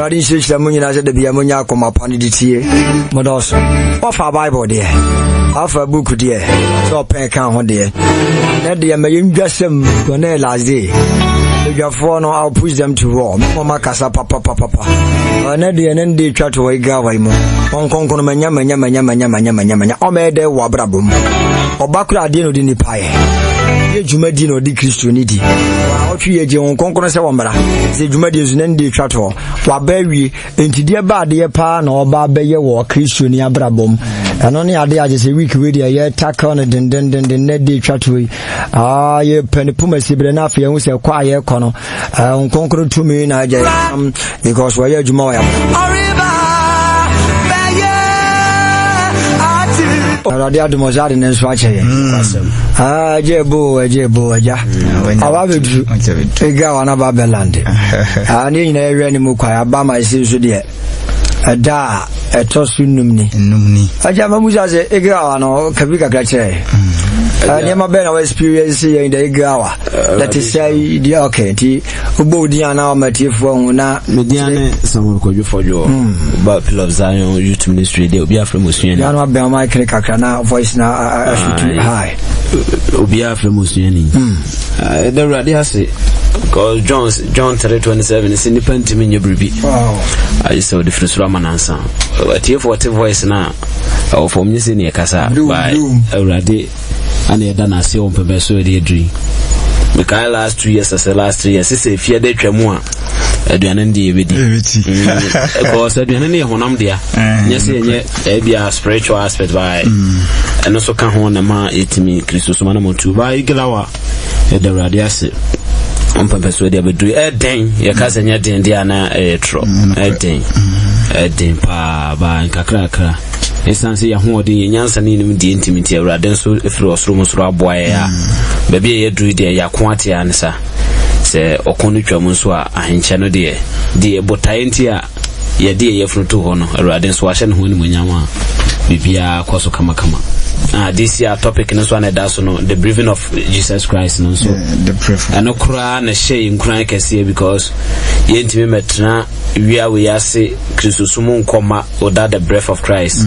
Awurade nhyirahyira mu nyinaa sɛ da bia monya akoma pa no de tie. Modɔɔso. Wɔfa Bible deɛ, wafa book deɛ, sɛ ɔpɛn ka ho deɛ. Na deɛ ma yɛndwa sɛm, na yɛ last day. Adwafoɔ no, I'll push them to war. Mama kasa papapapapa. Ɛnɛ deɛ ne nde twa to wɔ igawa yi mu. Ɔnkɔnkɔn manya manya manya manya manya manya manya. Ɔmɛyɛ dɛ wɔ abrabɔ mu. Ɔba kora adeɛ na ɔde nipa yɛ. Yɛ dwumadi na ɔde Kristo ne di. Ɔtwe yɛ gye wɔn kɔnkɔn sɛ wɔn mmra. Sɛ dwumadi nso ne nde twa to. Waba awie. Nti deɛ ba adeɛ paa na ɔba abɛyɛ wɔ Kristo ni abrabɔ mu. Ɛno ne adeɛ agye sɛ week wei deɛ yɛ tackle no dendendenden na de twa to yi. Ah, yɛ pɛ ne poma si berɛ na afei ɛho sɛ kɔ a yɛkɔ no. Nkonkron tumi na agya yɛ because wɔyɛ adwuma wɔ yɛ. Awurade adom ɔsɛ ade ne nso akyɛ yɛ. Agye bo agye bo agya. Aba bɛduru. Ega wa na ba bɛlande. Ne nyinaa yɛhwɛ ne mu kwae aba ma ɛsi nso deɛ ɛda a ɛtɔ so num ni. Agya ma musa sɛ ega wa no kabi kakra kyerɛ. Nneɛma bɛn na wɔ experience yɛn dɛ ega wa. That is sɛ deɛ okay nti wobɔ wo din anaa ɔma atiefoɔ hu na. Me din ne Samuel Kwadwo Fɔdwo ba Pillar of Zion Youth Ministry deɛ obi afrɛ mu osuani. Yɛn abɛn ɔma akere kakra na voice na asutu high. Obi afrɛ mu osuani. Ɛda Awurade ase because John John 3:27 sɛ nipa ntumi nyɛ biribi. Ayɛ sɛ ɔde firi soro ama nansa. Atiefoɔ te voice na ɛwɔ fam nyɛ sɛ ne ɛkasa. Awurade ana yɛda no ase wɔ mpɛmpɛ so ɛde aduru yi. Mekae last 2 years asɛ last 3 years sɛ efie de atwa mu a aduane no deɛ yɛbɛdi because aduane no yɛ honam dea, nyɛ sɛ yɛnyɛ ɛbia spiritual aspect ba ɛno nso ka ho na ma yɛtumi Kristo soma no mɔtu ba iglawa. Yɛda Awurade ase mpɛmpɛ so de abɛduru. Ɛden yɛka sɛ nyɛ den deɛ ana ɛyɛ torɔ. Ɛden, ɛden paa ba nkakrakra ɛsiane sɛ yɛhoɔden yɛ nyansa ne yɛnim deɛ ntimi nti Awurade nso firi ɔsoro mu soro aboa yɛ a baabi a yɛduru deɛ yɛako ate a ne sa sɛ ɔko no twa mu nso a ahenkyɛ no deɛ deɛ botaeɛ nti a yɛde yɛ yɛfunu to hɔ no, Awurade nso wahyɛ ne ho animonyam a biribiara kɔ so kamakama. Ah, this year topic no nso a na ɛda so no, the breathing of Jesus Christ no nso ɛno koraa na ɛhyɛ yɛn nkuran kɛseɛ because yɛntumi mɛtena wia wei ase Kristosom nkɔma without the breath of Christ.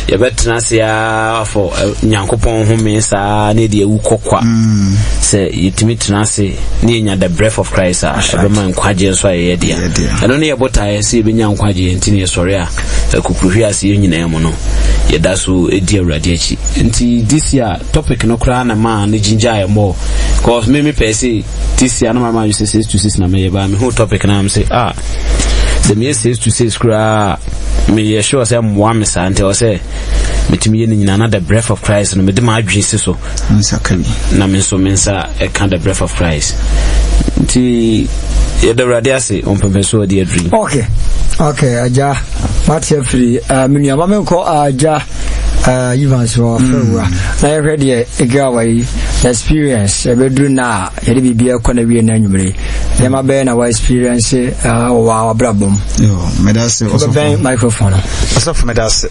Yɛbɛtena ase ara for Nyankopɔn home saa ne yɛde awu kɔ kwa. Sɛ yɛtumi tena ase ne yɛnya the breath of Christ a, ɛbɛma nkwagyeɛ nso a yɛyɛ dea. Ɛno ne yɛbotaeɛ sɛ yɛbɛnya nkwagyeɛ nti ne yɛsɔre a akukuruhwe ase yɛn nyinaa mu no yɛda so di Awurade akyi. Nti this year topic no koraa na maa no gyingyaa yɛ more because me mepɛɛ sɛ this year no ma ma sɛ 6 to 6 na mɛyɛ baa mehu topic no am sɛ, ah, sɛ meyɛ 6 to 6 koraa meyɛ sure sɛ mmoa me saa nti ɛwɔ sɛ metumi yɛ no nyinaa na the breath of Christ no mede m'adwene si so na me nso me nsa ɛka the breath of Christ. Nti yɛda Awurade ase ɔmpɛmpɛ so ɔde aduru. Okay, agya, mate afiri me nua ma menkɔ agya Evans wɔ fɛwura na yɛhwɛ deɛ ɛgawa yi experience ɛbɛduru na a yɛde biribi ɛkɔ na wie no anwummere nneɛma bɛyɛ na wa experience wɔ w'abrabɔ mu. Meda ase. Wobɛbɛn microphone no. Ɔsɔfo, meda ase.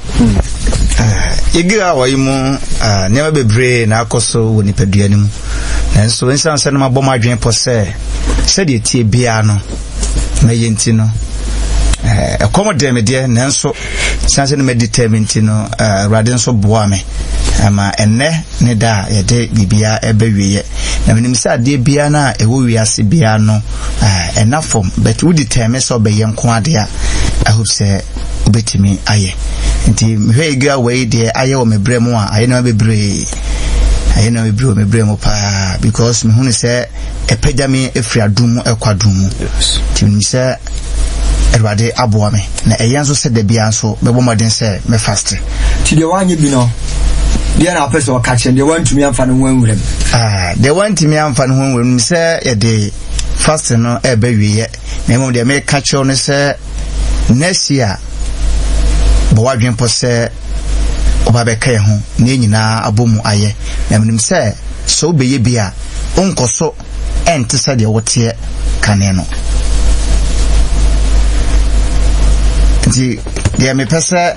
Yɛgiri a wɔyi mu nneɛma bebree na akɔ so wɔ nipadua no mu, nanso nsiane sɛ no mabɔ m adwene pɔ sɛ sɛdeɛ tie biara no mɛyɛ nti no, ɛkɔm deɛ me deɛ, nanso siane sɛ no madi tɛm nti no, Awurade nso boa me ama ɛnnɛ ne da a yɛde biribiara ɛbɛwieɛ. Na menim sɛ adeɛ biara no a ɛwɔ wiase biara no ɛna fam, but wodi tɛm sɛ ɔbɛyɛ nko adeɛ a, I hope sɛ wobɛtumi ayɛ. Nti mehwɛ Eagle wei deɛ ayɛ wɔ me berɛ mu a, ayɛ nneɛma bebree, ayɛ nneɛma bebree wɔ me berɛ mu paa because mehunu sɛ ɛpagya me afiri adom mu ɛkɔ adom mu. Nti menim sɛ Awurade aboa me na ɛyɛ nso sɛ da biara nso bɛbɔ mmɔden sɛ mɛfast. Nti deɛ woanyɛ bi no deɛ na apɛ sɛ ɔka kyerɛ deɛ woantumi amfa no ho anwuram? Deɛ woantumi amfa no ho anwuram sɛ yɛde fast no ɛbɛ wieɛ, na mmom deɛ meka kyerɛw no sɛ next year bɔ w'adwene pɔ sɛ ɔba bɛka yɛn ho na yɛn nyinaa abɔ mu ayɛ. Na menim sɛ sɛ wobɛyɛ bi a, wonkɔ so ɛnte sɛ deɛ woteɛ kane no. Nti deɛ mepɛ sɛ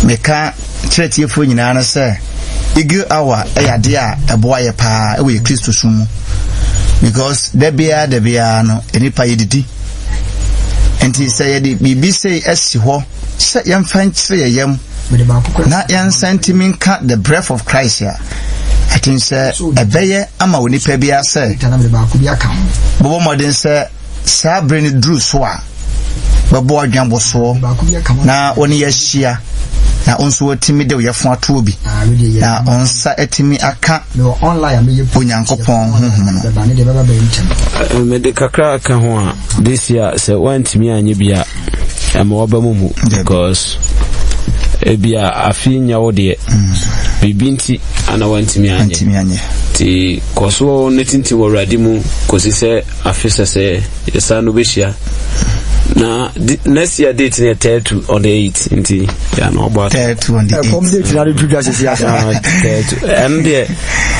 meka kyerɛ tiefoɔ nyinaa no sɛ Eagle Hour ɛyɛ adeɛ a ɛboa yɛ paa ɛwɔ yɛ Kristo som mu because da biara da biara no nipa yɛdidi. Nti sɛ yɛde biribi sei asi hɔ sɛ yɛmfa nkyerɛ yɛn yam na yɛnsa ntumi nka the breath of Christ a, I think sɛ ɛbɛyɛ ama onipa biara sɛ bɔbɔ mmɔden sɛ saa bere no duru so a bɛbɔ adwene bosoɔ na wɔne yɛahyia na wo nso watumi de wo yɛfo atoɔ bi na wo nsa atumi aka Onyankopɔn honhom no. Mede kakra ka ho a this year sɛ woantumi anyɛ bi a ɛma waba mu mu because ebi a afe nya wo deɛ biribi nti ana woantumi anyɛ nti kɔ so ne tintim wɔ Awurade mu kɔsi sɛ afe sɛsɛ yɛsan no bɛhyia na next year date no yɛ 30 on the 8 nti yɛ na ɔbɔ ato 30 on the 8 ɛkɔm date na de tu dwa sisi asa 30 ɛno deɛ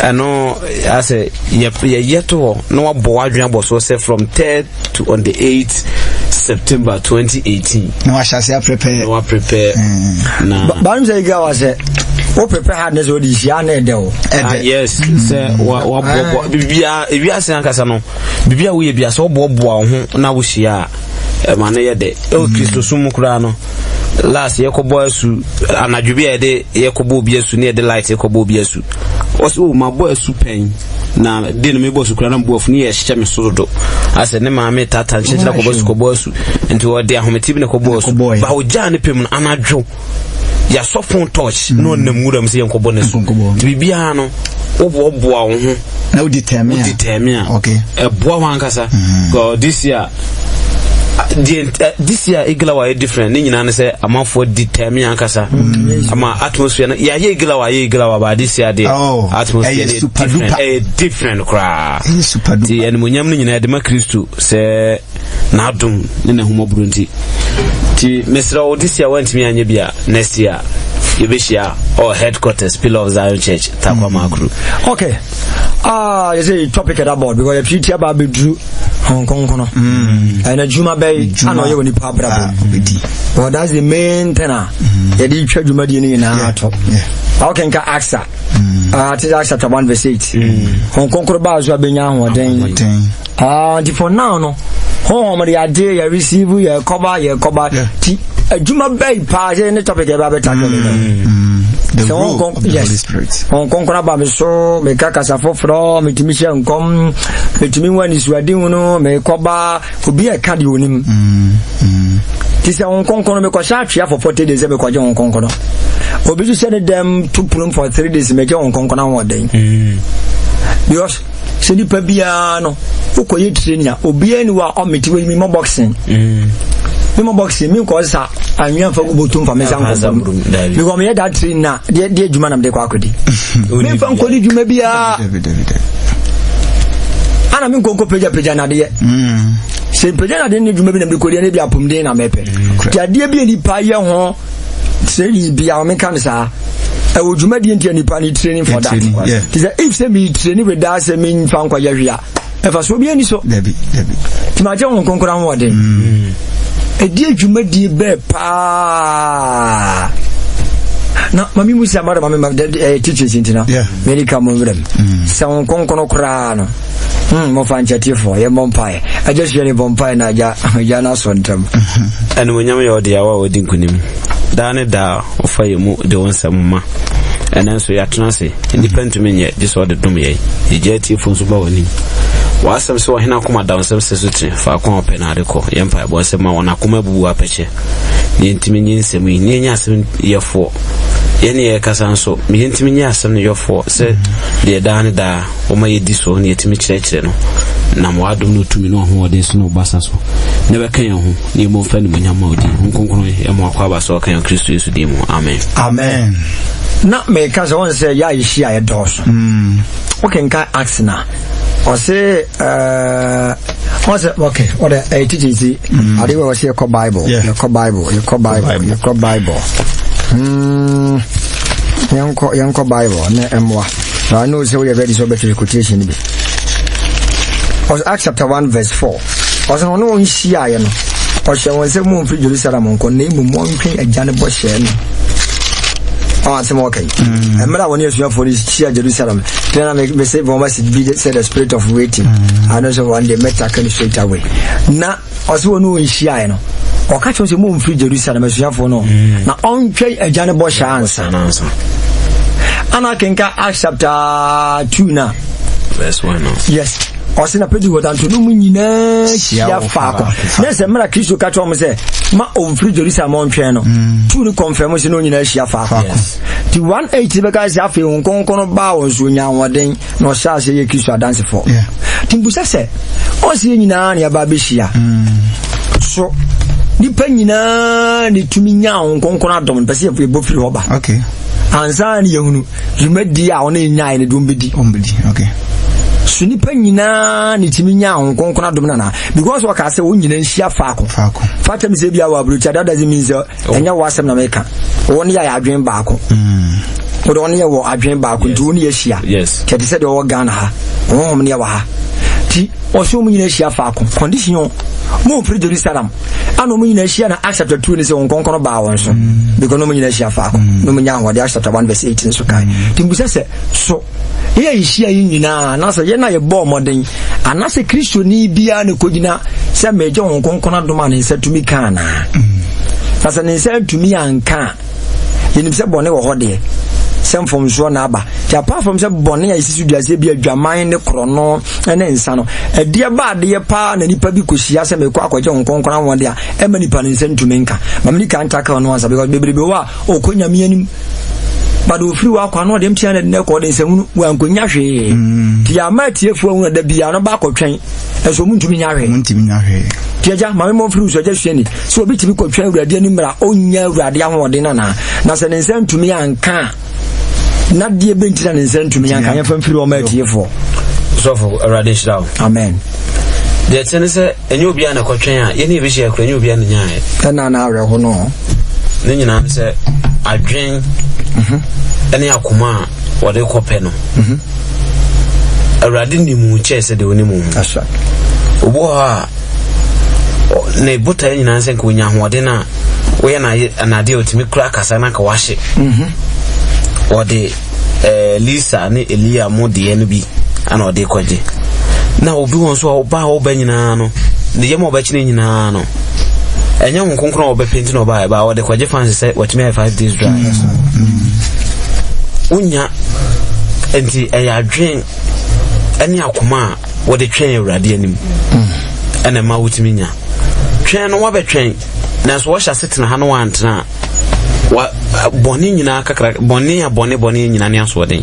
ɛno asɛ yɛyɛ to hɔ na wabɔ w'adwene abɔ soɔ sɛ from 3 to on the 8 September 2018 na wahyɛ ase aprepare na waprepare na baanim sɛ yiga wa sɛ wo prepare hard ne sɛ wode hyia na ɛdɛ o ah, yes sɛ waboaboa biribiaa ewiase ankasa no biribi a woyɛ bia sɛ woboaboa wo ho na wohyia a ɛma no yɛ dɛ ɛwɔ kristosom mu koraa no last yɛkɔbɔ asu anadwo bi a yɛde yɛkɔbɔ obi asu ne yɛde light yɛkɔbɔ obi asu ɔsɛ o mabɔ asu pɛn na de no mebɔ asu koraa na mebɔ afu ne yɛhyɛ me so dodo asɛ ne maame tata nkyɛnkyɛn kɔbɔ asu kɔbɔ asu nti ɔde ahomete bi na kɔbɔ asu ba ɔgyaa ne pɛ mu no anadwo yɛasɔ phone torch na ɔnam nwura mu sɛ yɛnkɔbɔ no asu nti biribiara no woboaboa wo ho na wodi tɛme a wodi tɛme a ɛboa wo ankasa mm. this year deɛ this year igla wa yɛ different ne nyinaa ne sɛ amanfoɔ di tɛme ankasa mm. ama atmosphere no yɛayɛ igla wa yɛ igla wa ba this year deɛ oh, atmosphere no yɛ different ɛyɛ different koraa nti animonyam no nyinaa yɛde ma Kristo sɛ n'adom ne n'ahummɔborɔ nti. Nti mesrɛ wo this year woantumi anyɛ bi a next year yɛbɛhyia ɔ headquarters Pillar of Zion Church Tarkwa mm. Makru. Okay. Ah, you say topic at about because yɛtwi ti aba abɛduru Hong Kong no. Ɛna adwuma bɛyi ana ɔyɛ wɔ nipa abrabɔ. Ah, well, that's the main thing a mm. yɛde twa dwumadie no nyinaa ato. Awokenka AXA. Ah, te Acts chapter 1 verse 8. Hong Kong koro baa so abɛnya ahoɔden. Ah, nti for now no, honhom de ade yɛ receive yɛ kɔba yɛ kɔba. Ti adwuma bɛyi paa sɛ ne topic ɛbɛ abɛta kɛ no. The role of the Holy Spirit. Honhom kronkron aba me so, meka kasa foforɔ, metumi hyɛ nkɔm, metumi hu anisoadehunu, mekɔba, obi a ɛka deɛ onim. Ti sɛ Honhom kronkron no mekɔhyɛ atwea for 40 days sɛ mekɔgye Honhom kronkron. Obi nso hyɛ ne dɛm to ponom for 3 days mɛgye Honhom kronkron ahoɔden. Because sɛ nipa biara no wokɔyɛ training a obiara ni hɔ a ɔmmete wei memmɔ boxing memmɔ boxing menkɔ sa anwea mfa gu bɔtom fa me nsa nkɔbɔ mu because meyɛ that training a deɛ deɛ adwuma na mede kɔ akɔdi memfa nkɔdi dwuma biara ana menkɔ nkɔ pagyapagya nadeɛ sɛ mpagya nadeɛ ne dwuma bi na mede kɔdi ɛne bi apɔmuden na mɛpɛ nti adeɛ bi a nipa yɛ ho training bi a meka no saa ɛwɔ dwumadie nti a nipa ne training for that ti sɛ if sɛ mi training with that sɛ mi nfa nkɔyɛ hwee a ɛfa so obi ani so nti ma gye wɔn nkonkora ahoɔden ɛdi dwumadie bɛɛ paa na mami mu sɛ amara mami ma ɛɛ teachers ntina mɛni ka mo nwura mu sɛ wɔn nkonkron koraa no mofa nkyɛtefoɔ yɛmmɔ mpaeɛ agya sua ne bɔ mpaeɛ na agya agya no asɔ ntam. Animuonyam yɛ ɔde awa a ɔdi nkonim daa ne daa ɔfa yɛn mu de wo nsɛm ma ɛnɛ nso yɛatena ase nnipa ntumi nyɛ gye sɛ ɔde dom yɛn yɛgya atiefo nso ba w'anim w'asɛm sɛ ɔhene akoma da wo nsɛm sɛ so tene faako a ɔpɛ na ade kɔ yɛn mpaebɔ sɛ ma wɔn akoma abubu apɛkyɛ na yɛntumi nye nsɛm yi na yɛnyɛ asɛm yɛfoɔ yɛne yɛkasa nso yɛntumi nyɛ asɛm no yɔfoɔ sɛ deɛ daa ne daa Wɔma yɛdi so na yɛtumi kyerɛkyerɛ no nam w'adom ne tumi ne w'ahoɔden so ne wo basa so na bɛka yɛn ho na yɛmmɔ mfa animuonyam ma wo din. Honhom Kronkron yɛ mo akwaaba sɛ ɔka yɛn Kristo Yesu din mu. Amen. Amen. Na meka sɛ wɔn sɛ yɛ a yɛhyia yɛ dɔɔso. Wokenka Acts na ɔse wɔn sɛ okay wɔde ɛyɛ teaching si ade wɔ wɔse yɛkɔ Bible yɛkɔ Bible yɛkɔ Bible yɛkɔ Bible. Yɛnkɔ yɛnkɔ Bible na ɛmmoa. Now I know sɛ woyɛ ready sɛ wobɛtwerɛ quotation no bi. Ɔsɛ Acts chapter 1 verse 4. Ɔsɛ ɔne wɔn hyiaeɛ no, ɔhyɛ wɔn sɛ mommfiri Jerusalem nkɔ na mmom wɔntwɛn agya no bɔhyɛ no. Ɔn asɛm a ɔka yi. Mmerɛ a wɔne asuafoɔ no hyia Jerusalem, then na me say wɔn must be sɛ the spirit of waiting. I know sɛ one day mɛtaka no straight away. Na ɔsɛ wɔne wɔn hyiaeɛ no, Ɔka kyerɛ sɛ momfiri Jerusalem asuafoɔ no na ɔntwɛn agya no bɔhyɛ ansa. Ana kenka Acts chapter 2 na verse 1 no. Yes. Ɔse na Pentecost anto no mu nyinaa hyia faako. Na sɛ mmerɛ Kristo ka kyerɛ wɔn sɛ ma ɔmfiri Jerusalem ɔntwɛn no, tu no kɔnfɛm sɛ na wɔn nyinaa hyia faako. Nti 1:8 bɛka sɛ afei Honhom Kronkron baa wɔn so ɔnyaa ahoɔden na ɔhyɛ aseɛ yɛ Kristo adansefoɔ. Nti mbusa sɛ ɔsɛ yɛn nyinaa na yɛba abɛhyia. So nipa nyinaa ne tumi nya Honhom Kronkron adom no pɛ sɛ yɛbɔ firi hɔ ba. Okay. Ansa ne yɛhunu dwumadi a ɔne nyae no de ɔmbɛdi. Ɔmbɛdi, okay. So nipa nyinaa ne tumi nya Honhom Kronkron adom nana because ɔka sɛ wɔn nyinaa nhyia faako. Faako. Fa kyɛm sɛ bi a wɔ aburokyi that doesn't mean sɛ ɛnyɛ wɔ asɛm na meka. Wɔn yɛ adwene baako. Wɔde wɔn yɛ wɔ adwene baako nti wɔn yɛ ahyia. Yes. Kyɛ te sɛ deɛ ɔwɔ Ghana ha. Honhom ne yɛ wɔ ha. Ti ɔsɛ wɔn nyinaa ahyia faako. Condition yɛn mo mfiri Jerusalem. Ana wɔn nyinaa ahyia na Acts chapter 2 ne sɛ wɔn kɔnkɔn baa wɔn so. Because wɔn nyinaa ahyia faako. Na wɔn nya ahoɔden Acts chapter 1 verse 18 so kan. Ti mbusa sɛ so yɛ yɛhyia yi nyinaa anaasɛ yɛn a yɛbɔɔ mmɔden anaasɛ Kristoni biara ne kɔgyina sɛ megye wɔn kɔnkɔn adom a ne nsa tumi ka anaa? Na sɛ ne nsa ntumi anka a, yɛnim sɛ bɔne wɔ hɔ deɛ sɛ mfomsoɔ na aba. Nti apart from sɛ bɔne a yɛsi so dua sɛ bi adwaman ne korɔno ne nsa no, ɛdeɛ ba adeɛ paa na nipa bi kɔhyia sɛ mekɔ akɔgye wɔn kɔnkɔn ahoɔden a ɛma nipa ne nsa ntumi nka. Ma mene kan tackle no ansa because bebrebe wɔ a ɔkɔ Nyame anim but ofiri hɔ akɔ ano ɔde mtia na ɛde kɔ ɔde nsɛmunu wankonya hwee. Nti yɛama atiefoɔ ahunu da biara no ba akɔtwɛn ɛnso ɔmo ntumi nya hwee. Ɔmo ntumi nya hwee. Nti agya maame mmɔ mfiri so agya suani sɛ obi tumi kɔtwɛn Awurade anim mmerɛ a ɔnnya Awurade ahoɔden anaa na sɛ ne nsa ntumi anka a na deɛ bɛnti na ne nsa ntumi anka yɛmfa mfiri ɔma atiefoɔ. Sɔfo Awurade nhyira wo. Amen. Deɛ ɛteɛ ne sɛ ɛnyɛ obiara na ɛkɔtwɛn a yɛne yɛbɛhyia kora ɛnyɛ obiara na nyaeɛ. Ɛna na awerɛho no. Ne nyinaa ne sɛ adwen ɛne akoma a wɔde kɔpɛ no. Awurade nim wo kyɛɛ sɛ deɛ wonim wo ho. Obi wɔ hɔ a ne botaeɛ nyinaa sɛ nka onya ahoɔden a woyɛ n'adeɛ a ɔtumi kura kasa na nka wahye. Wɔde Lisa ne Elia mo deɛ no bi ana ɔde kɔgye. Na obi wɔ nso a ɔba a ɔba nyinaa no ne yam a ɔbɛkyene nyinaa no ɛnyɛ ho kronkron a ɔbɛpɛ nti na ɔbaeɛ ba ɔde kɔgye fans sɛ watumi ayɛ 5 days dry. Wonya nti ɛyɛ adwen ɛne akoma a wɔde twɛn Awurade anim ɛna ɛma wotumi nya twɛn no wabɛtwɛn nanso wɔhyɛ ase tena ha no wantena a wa bɔne nyinaa kakra bɔne a bɔne bɔne nyinaa ne asoɔden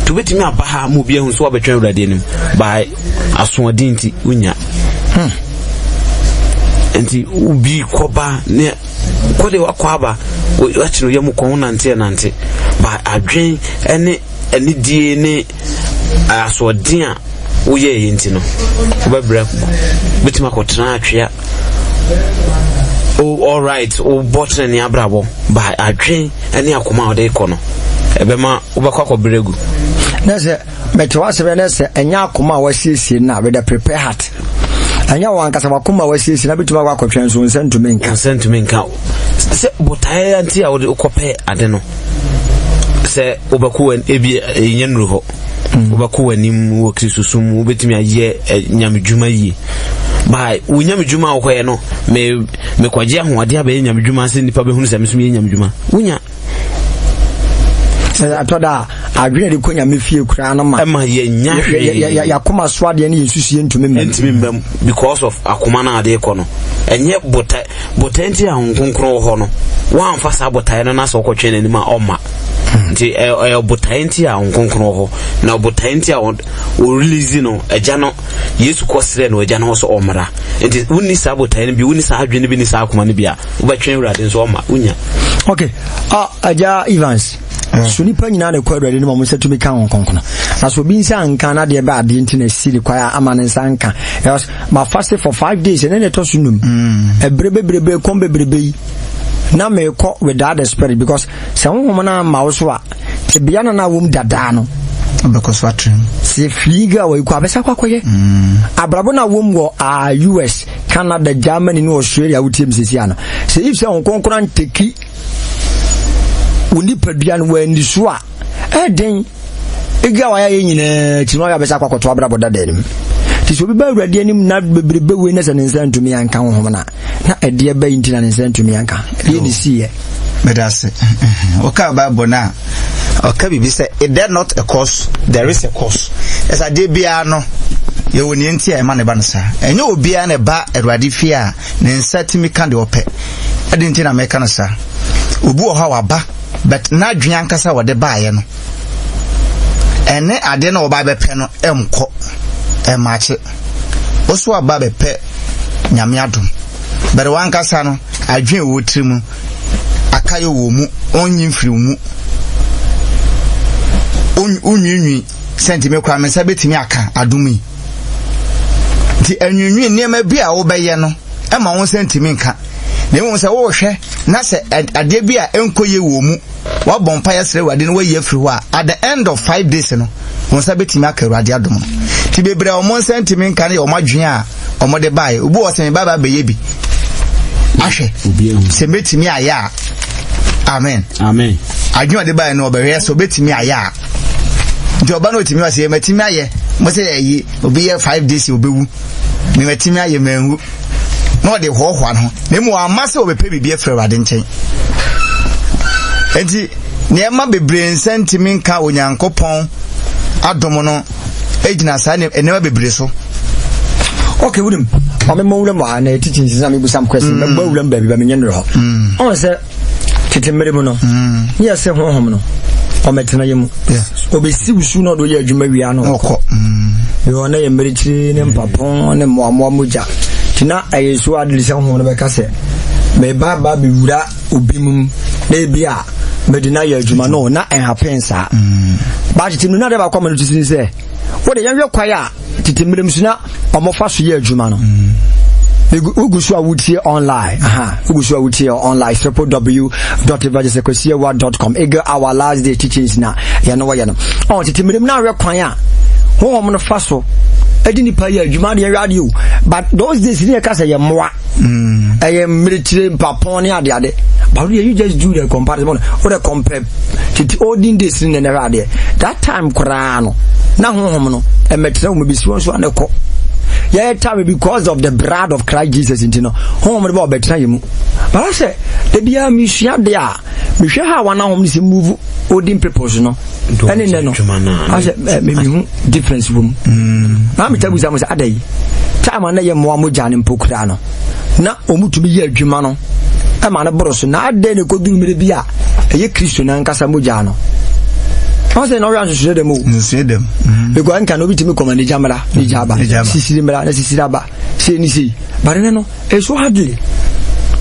nti wobɛtumi aba ha ma obi ahu sɛ wabɛtwɛn Awurade anim by asoɔden nti wonya. Nti obi kɔba ne kɔde wakɔ aba wakyerɛ yɛ mu kɔn ho nante nante ba adwen ne anidie ne asoɔden a woyɛɛ yɛ nti no wobɛbrɛ bɛtumi akɔtena atwea. Oh, all right wobɔ tenene abrabɔ ba adwen ne akoma a wode kɔ no ɛbɛma wobɛkɔ akɔbrɛ agu. Na sɛ mete w'asɛm na sɛ ɛnyɛ akoma a wasiesie no a with a prepare heart ɛnyɛ wɔn ankasa wakoma a wasiesie na bɛtumi akɔ akɔtwɛn so nsa ntumi nka. Nsa ntumi nka sɛ botaeɛ nti a wode wokɔpɛ ade no sɛ wobɛkɔ ebi ɛnyɛ nnuru hɔ wobɛkɔ w'anim wɔ Kristo som mu wobɛtumi ayɛ nyamedwuma yie ba wo nyamedwuma a wokɔyɛ no me mekɔgye ahoɔden abɛyɛ nyamedwuma sɛ nnipa bɛhunu sɛ me so meyɛ nyamedwuma wonya. Sɛ atɔ da a adwene de kɔ nyame fie koraa no ma ɛma yɛnya hwee yɛakoma so adeɛ ne yɛnsusuie ntumi mmam ntumi mmam because of akoma no adeɛ kɔ no ɛnyɛ bota botae nti a Honhom Kronkron wɔ hɔ no woamfa saa botae no na sɛ wokɔtwɛn n'anim a ɔmma nti ɛyɛ botae nti a Honhom Kronkron wɔ hɔ na botae nti a ɔrelease no agya no Yesu kɔ srɛ no agya no hɔ sɛ ɔmmra nti wonni saa botae no bi wonni saa adwene bi ne saa akoma no bi a wobɛtwɛn Awurade nso ɔma wonya. Okay, agya Evans, so nipa nyinaa na ɛkɔ Awurade no ma wɔn nsa tumi ka wɔn kronkron na so obi nsa nka na adeɛ bɛ adeɛ nti na esi ne kwan ama ne nsa nka ma faste for 5 days ɛne na ɛtɔ so num ɛbrɛ bebrebe kɔn bebrebe yi na mekɔ without the spirit because sɛ honhom no amma wo so a tebea no na wɔm dadaa no bɛkɔ so atrem sɛ firi ga wɔ ikɔ abɛsa kɔ akɔyɛ abrabɔ no a wɔm wɔ US Canada Germany ne Australia wotie m sɛsi ano sɛ if sɛ honhom kronkron anteki wo nipadua no wɔani so a ɛden egi a wayɛ yɛ nyinaa akyi no wayɛ abɛsa akɔ akɔto abrabɔ dada anim. Nti sɛ obi ba Awurade anim na bebrebe wei na sɛ ne nsa ntumi anka honhom no a, na ɛdeɛ bɛyi nti na ne nsa ntumi anka? Ɛdeɛ ne siiɛ. Meda ase. Woka Bible no a, ɔka biribi sɛ, Is there not a cause? There is a cause. Ɛsɛ adeɛ biara no, yɛwɔ nea nti a ɛma ne ba no saa. Ɛnyɛ obiara na ɛba Awurade fie a ne nsa tumi ka deɛ ɔpɛ. Ɛde nti na meka no saa. Obi wɔ hɔ a waba, but n'adwene ankasa a wɔde baeɛ no, ɛne adeɛ no a wɔba bɛpɛ no ɛnkɔ, ɛmakye. Wo so aba bɛpɛ Nyame adom, but wankasa no, adwene wɔ tiri mu, akayɛ wɔ mu, ɔnyi mfiri wo mu. Wonwiinwii sɛ nti me koraa me nsa bɛtumi aka adom yi. Nti anwiinwii nneɛma bi a wobɛyɛ no ɛma wo nsa ntumi nka. Na mmom sɛ wohwɛ na sɛ adeɛ bi a ɛnkɔ yie wɔ mu, woabɔ mpaeɛ asrɛ Awurade na wayi afiri hɔ a, at the end of 5 days no, wo nsa bɛtumi aka Awurade adom no. Nti bebree a wɔn nsa ntumi nka no yɛ wɔn adwene a wɔde baeɛ. Obi wɔ sɛ me ba ba bɛyɛ bi ahwɛ sɛ mɛtumi ayɛ a. Amen. Amen. Adwene a ɔde baeɛ no ɔbɛhwɛ sɛ ɔbɛtumi ayɛ a. Nti ɔba no ɔtumi wɔ sɛ mɛtumi ayɛ mo sɛ ɛyi obi yɛ 5 days ɔbɛwu mɛtumi ayɛ manwu na ɔde hoahoa no ho na mmom wamma sɛ ɔbɛpɛ biribi afiri Awurade nkyɛn. Enti nneɛma bebree nsa ntumi nka Onyankopɔn adom no gyina saa nneɛma bebree so. Okay, wunim, maame mmɔ wuram wɔ ha na yɛte kyinkyini na mebusa m question, mɛbɔ wuram baabi ba menyɛ nnurɛ hɔ. Ɔn sɛ tete mmere mu no, ne yɛsɛ honhom no, ɔmɛtena yɛ mu. Ɔbɛsi wusu na ɔde ɔyɛ adwuma wia no ɔkɔ. Yɛ na yɛ mmirekyiri ne mpapɔn ne mmoamoa mogya. Nti na ɛyɛ so adeli sɛ honhom no bɛka sɛ meba ba bɛwura obi mu na ebi a mede no ayɛ adwuma no na ɛhapen saa. Ba tete mu no na adeɛ baako a ma no titi ne sɛ wode yɛnhwɛ kwae a tete mmerɛ mu so na ɔmofa so yɛ adwuma no. Wogu so a wotie online, aha, wogu so a wotie online, www.evangelistkwasiawuah.com. Eagle Hour last day teachings na yɛne wɔyɛ no. Ɔn tete mmerɛ mu na ahwɛ kwan a honhom no fa so ɛde nipa yɛ adwuma deɛ ɛhwɛ adeɛ o, but those days ne yɛka sɛ yɛ mmoa, ɛyɛ mmirekyire mpapɔn ne adeade, but you just do the comparison, wode compare tete olden days ne na ɛhwɛ adeɛ that time koraa no na honhom no ɛmɛtena wɔn bɛsi wɔn so a na ɛkɔ yɛyɛ time because of the blood of Christ Jesus nti no honhom no bɛ ɔbɛtena yɛ mu bara sɛ ebiara mesua de a mehwɛ ha wɔn ahom no sɛ move olden peoples no ɛne nɛ no asɛ mehu difference wɔ mu na meta busa mo sɛ ada yi time a na yɛ mmoa mogya no mpo koraa no na wɔn tumi yɛ adwuma no ɛma no boro so na adɛn na ɛkɔduru mmerɛ bi a ɛyɛ Kristo no ankasa mogya no wɔn sɛ na ɔyɛ nsusuɛ dɛm o nsusuɛ dɛm because nka na obi tumi kɔma ne gya mmra ne gya aba sisiri mmra na sisiri aba sei ne sei bare ne no ɛso hardly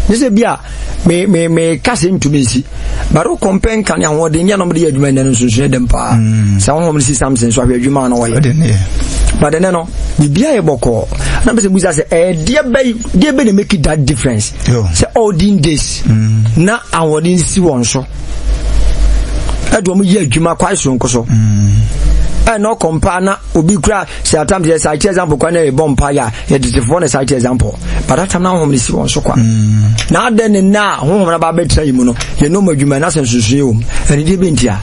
ne sɛ bi a me me me ka sɛ ntumi nsi bare wo kɔmpɛ nka ne ahoɔden ne anam de yɛ adwuma nnɛ no nsusuɛ dɛm paa sɛ honhom no si Samson so ahwɛ adwuma a na wɔyɛ but ɛnɛ no biribiara yɛ bɔkɔɔ na bɛ sɛ busa sɛ ɛdeɛ bɛ deɛ bɛ na make that difference sɛ olden days na ahoɔden si wɔn so ɛde wɔn yɛ adwuma kwae soronko so ɛna ɔkɔmpa na obi kura sɛ atam yɛ cite example kwan na yɛbɔ mpa yɛ a yɛde tefoɔ na cite example but that time na honhom no si wɔn so kwa na adɛn ne nna a honhom no aba abɛtena yi mu no yɛn nneɛma adwuma na sɛ nsunsunyɛ wɔ mu ɛne deɛ bɛntia.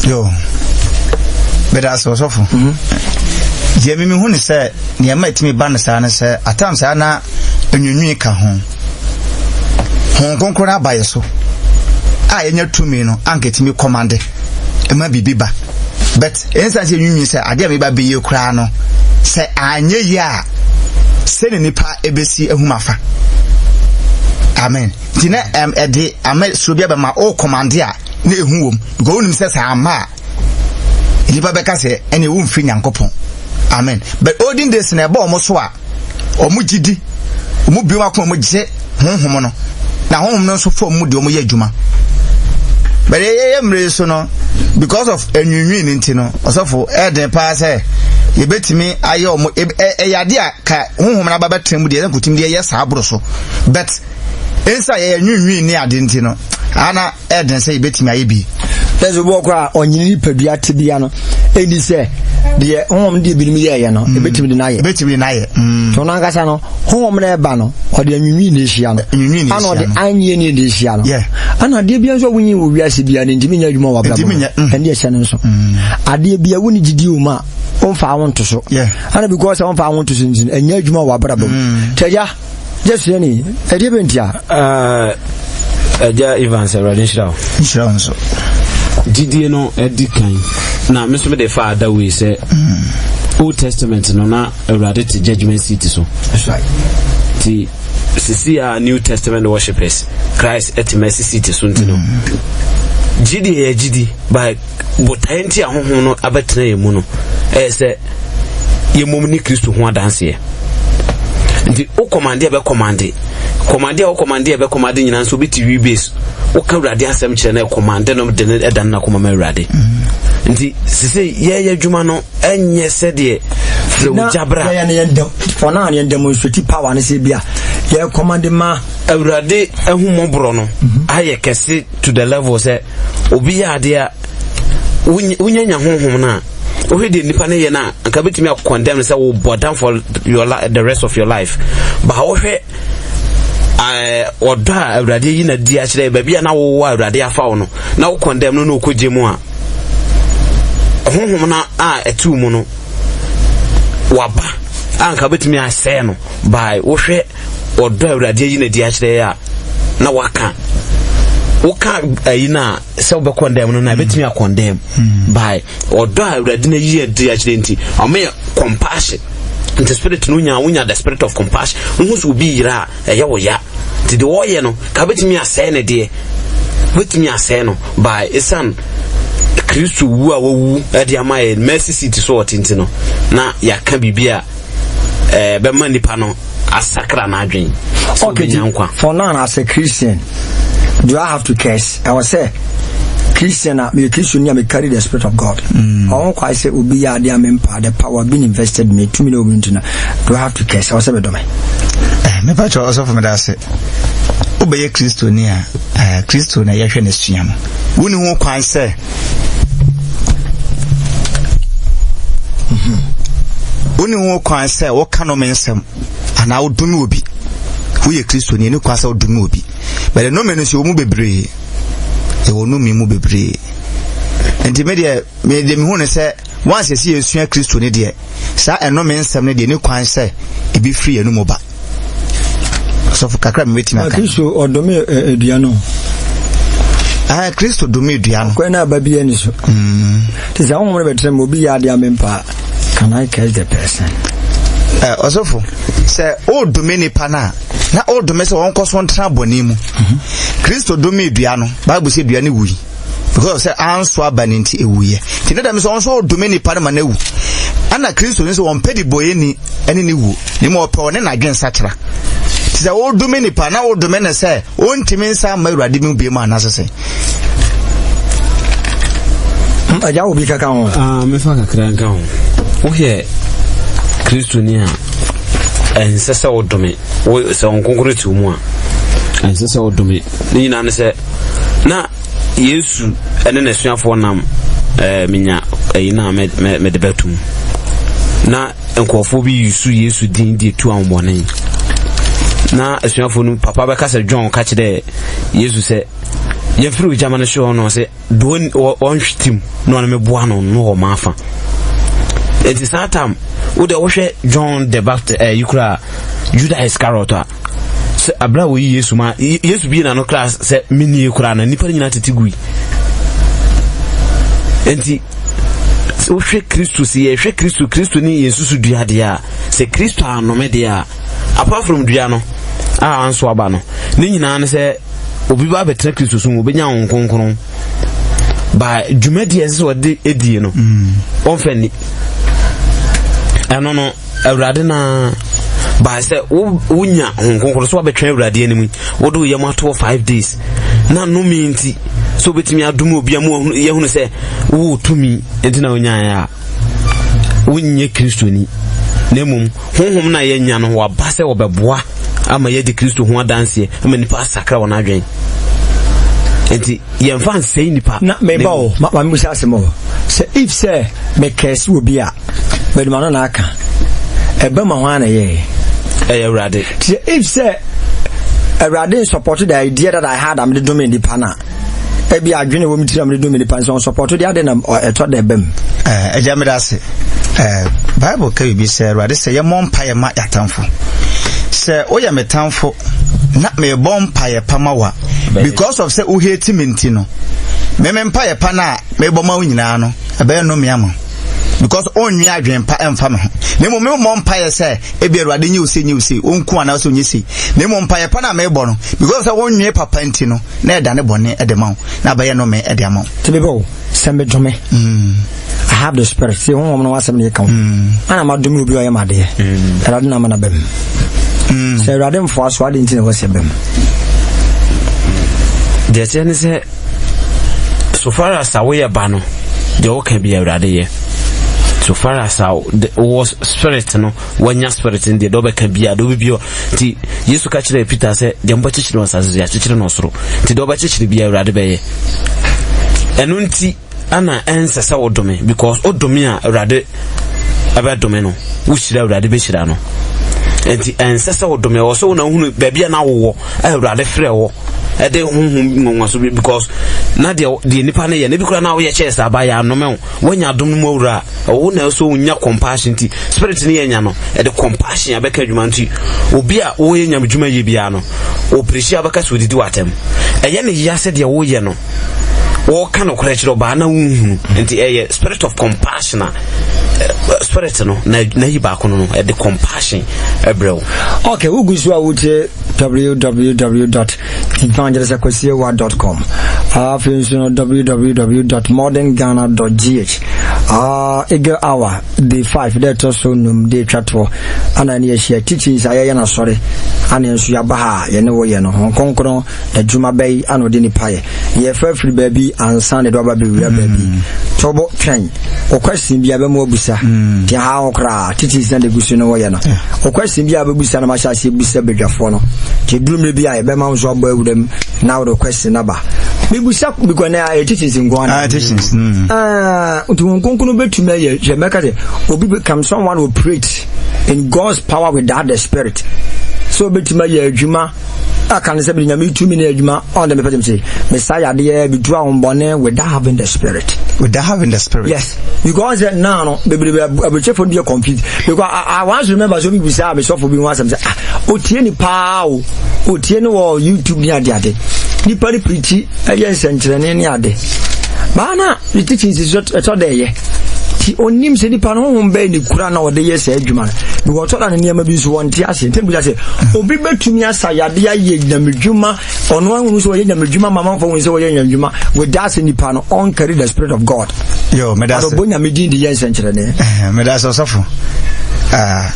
Yo, bɛda ase ɔsɔfo. Deɛ mimi hu ne sɛ nneɛma ɛtumi ba no saa ne sɛ atam saa na enwinwin ka ho. Honhom Kronkron no aba yɛ so a yɛnya tumi no anka ɛtumi kɔmande ɛma biribi ba. But ɛnsan sɛ enwinwin sɛ adeɛ a meba bɛyɛ koraa no sɛ anyɛ yie a sɛne nipa ɛbɛsi ahum afa. Amen. Nti na ɛde ama suro bi abɛma o kɔmande a na ehu wom because wonim sɛ sɛ ama a nnipa bɛka sɛ ɛne womfiri Nyankopɔn. Amen. But olden days na ɛbɔ wɔn so a wɔn gye di, wɔn bi wɔn akoma wɔn gye honhom no, na honhom no nso fam mu deɛ wɔn yɛ adwuma. But yɛyɛ mmere so no because of anwiinwii no nti no ɔsɔfo ɛɛden paa sɛ yɛbɛtumi ayɛ wɔn ɛyɛ adeɛ a ka honhom no aba bɛtena mu deɛ ɛna kotumi deɛ yɛ saa aboro so, but nsa yɛyɛ nwiinwii ne ade nti no ana ɛɛden sɛ yɛbɛtumi ayɛ bi. Lɛsɛ obi wɔ kɔ a ɔnyini nipadua tebea no ɛni sɛ deɛ honhom deɛ binom yɛɛyɛ no ɛbɛtumi de no ayɛ. Ɛbɛtumi de no ayɛ. Nti ɔno ankasa no honhom no ɛba no ɔde anwinwii na ɛhyia no. Anwinwii na Ana ɛhyia ɔde no. anyɛ ne na ɛhyia no. Ana adeɛ biara nso a wonyi wɔ wiase biara no ntumi nyɛ adwuma wɔ abrabɔ Ntumi mu. nyɛ, Ɛne ɛhyɛ no nso. Adeɛ biara wonni gyidie wɔ mu a womfa wo nto so. Ana because sɛ womfa wo nto so nti no, ɛnyɛ adwuma wɔ w'abrabɔ mu. Nti agya, gye sua ni, ɛdeɛ bɛ nti a? Agya Evans, Awurade nhyira wo. Nhyira wo nso. Gyidie no adi kan. Na me nso mede fa ada wei sɛ Old Testament no na Awurade te judgment seat so. That's right. Ti sisi a New Testament worshippers Christ ɛte mercy seat so nti no. Gyidie yɛ gyidi by botaeɛ nti a honhom no abɛtena yɛn mu no ɛyɛ sɛ yɛmmom ne Kristo ho adanseɛ. Nti wo kɔmande a ɛbɛkɔmande kɔmande a wokɔmande a ɛbɛkɔmande nyinaa nso wobɛti wi base woka Awurade asɛm kyerɛ no ɛkɔmande no de no ɛdane no akoma ma Awurade. Nti sese yɛyɛ adwuma no ɛnyɛ sɛdeɛ frɛ wo gyabra. Na yɛn yɛn for now yɛn demonstrate power no sɛ bi a yɛ kɔmande ma Awurade ahummɔborɔ no ayɛ kɛse to the level sɛ obi yɛ adeɛ a wonya nya honhom no a wohwɛ deɛ nipa no yɛ no a anka bɛtumi akɔndɛm no sɛ wobɔ down for your the rest of your life, but wohwɛ ɔdɔ a Awurade ayi na di akyerɛ baabi a na wowɔ a Awurade afa wo no na wo kɔndɛm no na wokɔgye mu a honhom no a ɛtew mu no waba a anka wobɛtumi asɛe no by wohwɛ ɔdɔ a Awurade ayi no adi akyerɛ a na waka woka ayi no a sɛ wobɛkɔndɛm no na ɛbɛtumi akɔndɛm by ɔdɔ a Awurade no ayi adi akyerɛ nti ɔmo yɛ compassion. Nti spirit no nya wonya the spirit of compassion, wohu sɛ obi yera a ɛyɛ wo ya, nti deɛ ɔyɛ no ka wobɛtumi asɛe no deɛ wobɛtumi asɛe no by ɛsiane Kristo wu a wawu de ama yɛ mercy seat so ɔte nti no na yɛaka biribi a bɛma nipa no asakra n'adwen. Okay, for now as a Christian, do I have to curse? I was say Christian a meyɛ Christian ni a me carry the spirit of God. Ɔho kwae sɛ obi yɛ adeɛ a mempa the power been invested me tumi na obi nti no, do I have to curse? Ɛwɔ sɛ medome. Mepa kyɛ ɔsɔfo, meda ase. Wobɛyɛ Kristoni a, Kristo na yɛhwɛ no sua no. Wonni ho kwan sɛ wonni ho kwan sɛ woka no me nsɛm anaa wodome obi. Woyɛ Kristoni ne kwan sɛ wodome obi. Bɛde nnome no nso ɛwɔ mu bebree. Ɛwɔ nnome mu bebree. Nti me deɛ, me deɛ mehu no sɛ once yɛsi yɛsua Kristo ne deɛ, saa ɛnome nsɛm no deɛ ne kwan sɛ ebi firi yɛn mu ba. Sɔfo kakra mi bɛtumi aka. Kristo ɔdome dua no. Ah, Kristo dome dua no. Kwan na aba bi ani so. Te sɛ honhom no bɛtena mu obi yɛ adeɛ a mempa, can I curse the person? Ɔsɔfo, sɛ ɔdome nipa no a, na ɔdome sɛ wɔnkɔ so ntena bɔne mu. Kristo dome dua no, Bible sɛ dua no wui. Because sɛ anso aba no nti ɛwuiɛ. Nti ne dɛm sɛ ɔno nso ɔdome nipa no ma no awu. Ɛna Kristo no sɛ wɔmpɛ de bɔyɛni ɛne ne wuo, ne mu ɔpɛ ɔne n'adwen sakyera. Nti sɛ wodome nipa na wodome no sɛ ɔntumi nsa mma Awurade mu bio mu anaasɛ sɛ Agya wo bi kaka ho. Ah, mefa kakra nka ho. Woyɛ Kristoni a ɛnsɛ sɛ wodome. Wo sɛ wo nkonkron te wo mu a ɛnsɛ sɛ wodome. Ne nyinaa ne sɛ na Yesu ne n'asuafoɔ nam menya ɛyi no a mede bɛtom na nkurɔfoɔ bi yusu Yesu din de tu ahobɔne. Na asuafoɔ no papa bɛka sɛ John ka kyerɛɛ Yesu sɛ yɛmfiri ogyama no hye hɔ no sɛ deɛ ɔnhwete mu na ɔno meboa no no wɔ m'afa. Nti saa tam wode wohwɛ John the Baptist ɛyi koraa Judas Iscariot a sɛ abira a wɔyi Yesu ma Yesu bie n'ano koraa sɛ menie koraa na nnipa no nyinaa tete gui. Nti wohwɛ Kristo sɛ yɛhwɛ Kristo Kristo ne yɛn susu dua deɛ a sɛ Kristo anome deɛ a apart from dua no a anso aba no ne nyinaa ne sɛ obi ba bɛtena Kristo so mu obɛnya Honhom Kronkron ba dwumadi a ɛsɛ sɛ ɔde edie no ɔmfa ni ɛno no Awurade na ba sɛ wonya Honhom Kronkron so wabɛtwɛn Awurade anim yi wode wo yam ato hɔ 5 days na nnome nti sɛ wobɛtumi adom obi a mu yɛhunu sɛ wowɔ tumi nti na wonyaeɛ a wonyɛ Kristoni na mmom honhom no a yɛanya no waba sɛ wɔbɛboa ama yɛadi Kristo ho adanseɛ ama nipa asakra wɔn adwene nti yɛmfa nsɛe nipa. Na meba o, ma ma mebusa asɛm o. Sɛ if sɛ mekɛse wɔ bi a, mede m'ano na aka. Ɛba ma hwan na ɛyɛɛ? Ɛyɛ Awurade. Sɛ if sɛ Awurade nsupporto the idea that I had a mede dome nipa no a, Ebi adwene wɔ me tirim a mede dome nipa nso ɔnsɔpɔto deɛ ade na ɛtɔ da ɛba mu. Agya meda ase. Bible ka biribi sɛ Awurade sɛ yɛmmɔ mpaeɛ ma yɛatamfo. Sɛ woyɛ me tamfo na mebɔ mpaeɛ pa ma wa because of sɛ wohate me nti no, me me mpaeɛ pa no a mebɔ ma wo nyinaa no ɛbɛyɛ nnome ama wo because ɔnnwe adwene pa ɛmfa me ho. Na mmom memmɔ mpaeɛ sɛ ebi Awurade nye wo sei nye wo sei, ɔnku anaasɛ ɔnyɛ sei. Na mmom mpaeɛ pa no a mebɔ no because sɛ wonnwe papa nti no na ɛdane bɔne de ma wo na abɛyɛ nnome de ama wo. Nti mebɔ wo sɛ medome. Mm. I have the spirit. Sɛ honhom no wasɛm ne yɛka ho. Mm. Ana madome obi a ɔyɛ m'adeɛ. Mm. Awurade na ama no aba mu. Sɛ Awurade mfoa so ade nti na ɛwɔ sɛ ba mu. Deɛ ɛteɛ ne sɛ so far as a woyɛ ba no deɛ woka bi Awurade yɛ. So far as a wowɔ spirit no wanya spirit no deɛ deɛ wobɛka biara deɛ wobɛbi nti Yesu ka kyerɛɛ Peter sɛ deɛ mobɛkyekyere wɔ asase so yɛakyekyere no ɔsoro nti deɛ wobɛkyekyere biara Awurade bɛyɛ. Ɛno nti ana ɛnsɛ sɛ wodome because wodome a Awurade ɛbɛdome no, wohyira Awurade bɛhyira no. Nti ɛnsɛ sɛ wodome, ɛwɔ sɛ wo na wohunu baabi a na wowɔ a Awurade frɛ wɔ ɛde honhom nwanwaso bi because na deɛ deɛ nipa no yɛ no ebi koraa na woyɛ kyɛɛ saa ba yɛ anome wo woanya adom no mu awura a ɛwɔ na ɛsɛ wonya compassion nti spirit no yɛ nya no ɛde compassion abɛka adwuma nti obi a wɔyɛ nyame dwuma yie biara no ɔpirikyi abɛka sɛ ɔdidi w'atɛm ɛyɛ ne ya sɛ deɛ woyɛ no wɔka nokorɛ kyerɛ ɔbaa na wonhunu nti ɛyɛ spirit of compassion a spirit no na nayi baako no no ɛde compassion ɛbrɛ wo. Ok, wogu so a wotie www.evangelistkwasiewa.com afei nso no www.modernghana.gh uh, Eagle Hour day 5 dɛ ɛtɔ so num de atwa toɔ ana ne yɛhyia teachings a yɛyɛ no asɔre ana nso yɛaba ha a yɛne woyɛ no ho kronkron Adwuma bɛn ana ɔde nipa yɛ? Yɛfa firi baabi ansa na ɛde aba bɛwura baabi. Mm. Tobo twɛn. Wo question bi a bɛma wabusa. Mm. Deɛ ha ho koraa teachings na de gu so no wɔyɛ no. Wo question bi a bɛbusa no mahyɛ aseɛ busa badwafoɔ no. Nti ɛduru mmerɛ bi a yɛbɛma wo nso abɔ awura mu na wode question no aba. Mebusa because na ɛyɛ teachings nko ara. Ah, teachings. Mm. Ah, nti wɔn nkonkron bɛtumi ayɛ hwɛ mɛka sɛ obi can someone operate in God's power without the spirit. So obɛtumi ayɛ adwuma aka ne sɛ mede nyame tumi ne adwuma ɔn de mepɛ sɛ mese mesa yadeɛ metu ahombɔne without having the spirit. Without having the spirit. Yes, because sɛ now no bebrebe aburokyefo no bi yɛ confused because I once remember so bi bisa me sɔfo bi ho asɛm sɛ ah otie ni paa o otie no wɔ YouTube ne ade ade nipa ne pirikyi ɛyɛ nsɛnkyerɛnne ne ade baa na Ne teachings nso ɛtɔ dɛ ɛyɛ ti onim sɛ nipa no honhom bɛyɛ ne kura na ɔde yɛ saa adwuma no because ɔtɔ da ne nneɛma bi nso wɔnte ase nti bisa sɛ obi bɛtumi asa yadeɛ ayɛ nyamedwuma ɔno ahunu sɛ ɔyɛ nyamedwuma ma amanfoɔ hunu sɛ ɔyɛ nyamedwuma without sɛ nipa no ɔncarry the spirit of God. Yo, meda se. Ɔbɔ nyame din de yɛ nsɛnkyerɛnne. Eh, meda se ɔsɔfo. Ah,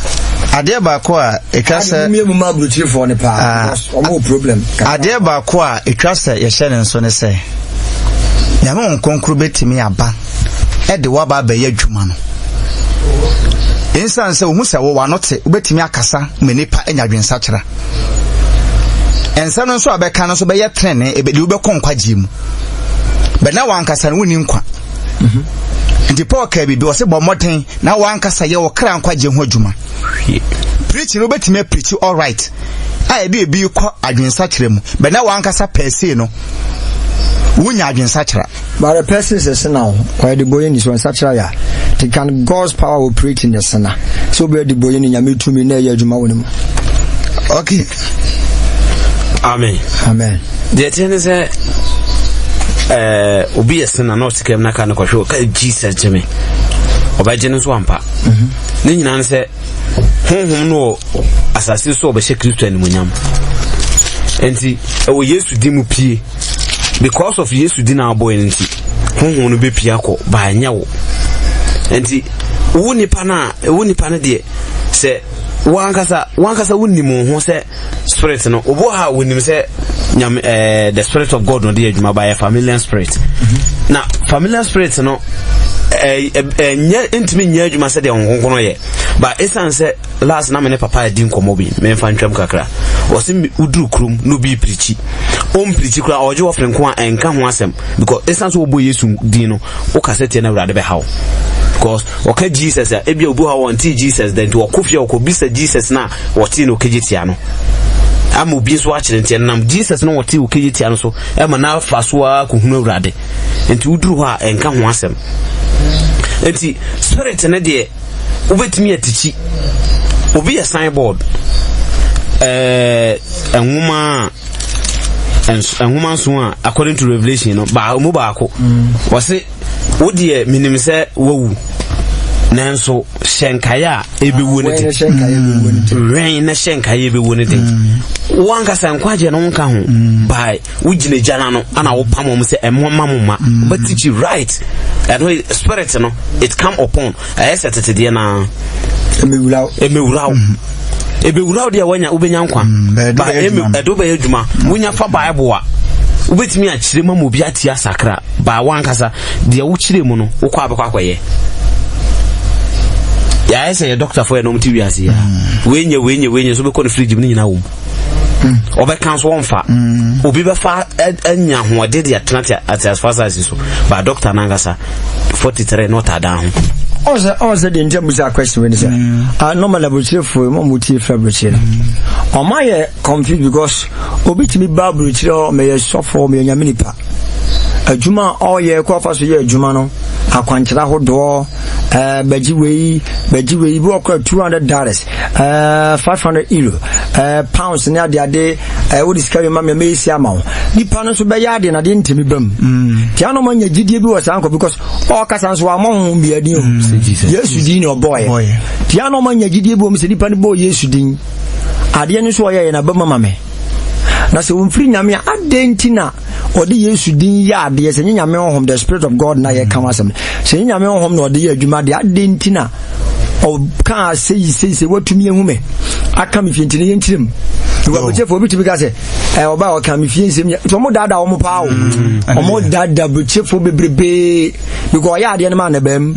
adeɛ baako a ɛtwa sɛ. Ade mu ma aburokyerefoɔ no paa. Ah, because wɔn wɔ problem. Adeɛ baako a ɛtwa sɛ yɛhyɛ ne nso ne sɛ. Nyame Honhom Kronkron bɛtumi aba de waba abɛyɛ adwuma no. Ɛnsiane sɛ ohu sɛ wo wano te, wobɛtumi akasa ma nnipa anya adwensakyera. Nsɛm no nso a bɛka no nso bɛyɛ tenene, ɛbɛde wobɛkɔ nkwagyeɛ mu. Bɛ na wankasa no wonni nkwa. Mhm. Nti Paul kaa biribi, ɔse bɔ mmɔden na wankasa yɛ wo kra nkwagyeɛ ho adwuma. Preaching no wobɛtumi aprikyi alright a ɛde ebi kɔ adwensakyera mu, bɛ na wankasa pɛɛsei no wonya adwensakyera. But the person is a sinner. Ɔyɛ de bɔyɛ ni so nsakyera ya. They can God's power operate in the sinner. So obi de bɔyɛ ni nyame tumi na ɛyɛ adwuma wɔ ne mu. Okay. Amen. Amen. Deɛ ɛteɛ ne sɛ ɛɛ obi yɛ sinner na ɔte kam na ka no kɔhwɛ ɔka Jesus gye me. Ɔbɛgye no nso ampa. Mhm. Ne nyinaa ne sɛ honhom no wɔ asase so ɔbɛhyɛ Kristo animuonyam. Nti ɛwɔ Yesu di mu pie. Because of Yesu di na abɔ yɛn nti, honhom no bɛpie akɔ, ba ɛnyɛ wo. Nti wo nipa no a, wo nipa no deɛ sɛ wankasa wankasa wonim wo ho sɛ spirit no obi wɔ ha a wonim sɛ nyame ɛɛ eh, the spirit of God no de adwuma ba yɛ familiar spirit mm-hmm. na familiar spirit no ɛnyɛ eh, eh, ntumi nyɛ adwuma sɛdeɛ honhom kronkron yɛ ba ɛsiane sɛ last na me ne papa adi nkɔmmɔ bi memfa ntwam kakra ɔse woduru kurom na obi pirikyi ɔmpirikyi koraa ɔgye wɔfere nko a ɛnka ho asɛm because ɛsiane sɛ wɔbɔ yesu din no wokasa tia no awurade bɛha wo because ɔka jesus a ebia obi hɔ a wɔntee jesus da nti ɔkɔ fie a ɔkɔbisa jesus no a wɔtee no ɔkɛgye tia no. Ama obi nso akyerɛ nti ɛnam Jesus no wɔte wɔ Kejetia no so ɛma no afa so ara kɔhunu Awurade. Nti woduru hɔ a ɛnka ho asɛm. Nti spirit no deɛ wobɛtumi atikyi. Obi yɛ signboard. Ɛɛ nwoma a nwoma nso a according to Revelation no baa mu baako. Wɔse Wo deɛ menim sɛ woawu, nanso hyɛ nkaeɛ a ɛbɛwuo no den. Wɛn na hyɛ nkaeɛ ɛbɛwuo no den. Mm. Wo ankasa nkwagyeɛ no wonka ho. Mm. By wogyina gya no ano ana wopam wɔn sɛ ɛmo ma mo ma. Mm. But teach you right. Ɛno spirit no it come upon. Ɛyɛ sɛ tete deɛ naa. Ɛmɛwura wo. Ɛmɛwura wo. Ɛbɛwura wo deɛ wanya wobɛnya nkwa. Ba ɛde wobɛyɛ adwuma. Wonya fa Bible a wobɛtumi akyerɛ mu ama obi ate asakra. Baa w'ankasa deɛ wokyerɛ mu no wokɔ abɛkɔ akɔyɛ. Yɛayɛ sɛ yɛ dɔktafoɔ yɛ na wɔte wiase yi a. Mm. Wei nyɛ wei nyɛ wei nyɛ so wobɛkɔ no fridge mu no nyinaa wɔ mu. Mm. Ɔbɛka nso wɔmfa. Mm. Obi bɛfa anya ahoɔden de atena ateasefo asase so. Baa dɔkta no ankasa 43 na ɔtaa dan ho. Ɔsɛ ɔsɛ deɛ nkyɛn musa question wei ni sɛ. Ah normal aburukyerefo mu a wɔtie fɛ aburukyerɛ no. Ɔmo ayɛ confused because obi tumi ba aburukyerɛ hɔ mɛyɛ sɔfo mɛyɛ nyame nipa. Adwuma a ɔyɛ kɔ afa so yɛ adwuma no, akwankyerɛ ahodoɔ, ɛɛ bɛgye wei, bɛgye wei, bi wɔ kora $200, ɛɛ €500, ɛɛ pounds ne adeade, ɛɛ wode sika bi ma me mɛyɛ si ama wo. Nipa no nso bɛyɛ adeɛ na adeɛ ntumi ba mu. Mm. Tia no ɔma gyidie bi wɔ saa nkɔ because ɔkasa nso wamɔ honhom bi adin o. Mm. Yesu din na ɔbɔɔyɛ. Tia no ɔma nya gyidie bi wɔ mu sɛ nipa no bɔɔ Yesu din. Adeɛ no nso ɔyɛyɛ na bɛma ma me. Na sɛ wɔmfiri Nyame a, adɛn nti na ɔde Yesu din yɛ adeɛ? Sɛ nyɛ Nyame honhom, the spirit of God na yɛka ho asɛm. Sɛ nyɛ Nyame honhom na ɔde yɛ adwuma deɛ, adɛn nti na ɔkaa sei sei sei, watumi ahu me aka me fie nti ne yɛnkyerɛ mu. Aburokyefo obi tumi ka sɛ ɛ ɔba a ɔka me fie nsɛm yɛ nti ɔmo daadaa ɔmo paa o. Ɔmo daadaa aburokyefo bebrebee because ɔyɛ adeɛ no ma ne bɛm.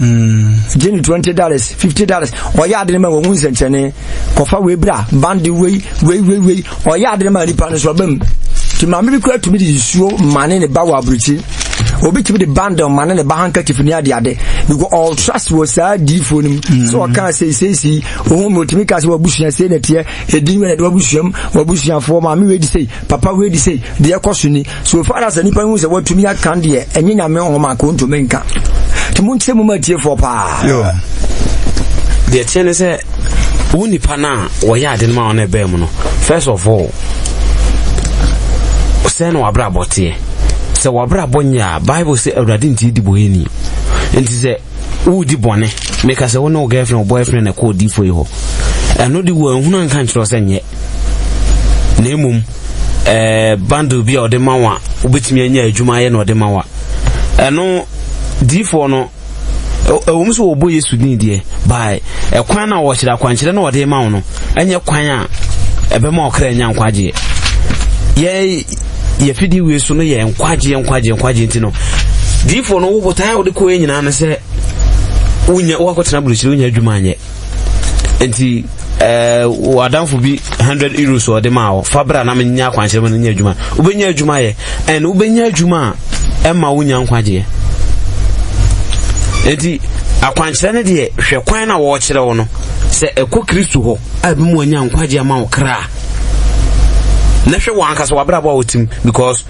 Gye ne $20, $50 ɔyɛ adeɛ no ma wɔn ho nsɛnkyerɛnne. Kɔfa wei bra, bande wei, wei wei wei, ɔyɛ ade no ma nipa no so ɔba mu. Nti maame bi kura tumi de nsuo mane ne ba wɔ aburukyi. Obi tumi de bundle mane ne ba handkerchief ne ade ade. Because all trust wɔ saa diifoɔ no mu. Mm. So ɔka sei sei sei, ohun mi otumi ka sɛ wabusua sei na teɛ, edin wei na ɛde wabusua mu, wabusuafoɔ maame wei di sei, papa wei di sei, deɛ ɛkɔ so ni. So far as nipa hu sɛ watumi aka deɛ, ɛnyɛ nyame honhom a kɔntumi nka. Nti monkyerɛ mu ma atiefoɔ paa. Yo. Deɛ teɛ ne sɛ wo nipa no a wɔyɛ ade no ma wɔn ɛbɛn mu no first of all sɛ na wabrabɔ teɛ sɛ wabrabɔ nyɛ a bible sɛ awurade nti di bɔyɛni nti sɛ woredi bɔne. Meka sɛ wo ne wo girlfriend, wo boyfriend na ɛkɔ odiifo yi hɔ. Ɛno de wɔanhunu anka nkyerɛ sɛ nyɛ. Na mmom ɛɛ bundle bi a ɔde ma wo a wobɛtumi anya adwuma ayɛ na ɔde ma wo a. Ɛno diifoɔ no ɛwɔ mu sɛ wɔbɔ Yesu din deɛ bae ɛkwan na wɔkyerɛ akwankyerɛ na ɔde ma wo no ɛnyɛ kwan a ɛbɛma ɔkra anya nkwagyeɛ. Yɛ yɛfidi wei so no yɛ nkwagyeɛ nkwagyeɛ nkwagyeɛ nti no diifoɔ no wo botaeɛ a wode kɔɛ nyinaa no sɛ wonya woakɔtena burokyire wonya adwuma anyɛ nti ɛɛ eh, adamfo bi €100 ɔde maa wɔ fa bra na menya akwankyerɛ ma no nya adwuma wobɛnya adwuma yɛ ɛn wobɛnya adwuma a ɛma wonya nkwagyeɛ nti akwankyerɛ no deɛ hwɛ kwan na wɔrekyerɛ wo no sɛ ɛkɔ kristo hɔ a ɛbɛma wanya nkwagyeɛ ama wo kra na hwɛ wɔn ankasa w'abrabɔ a wɔtim because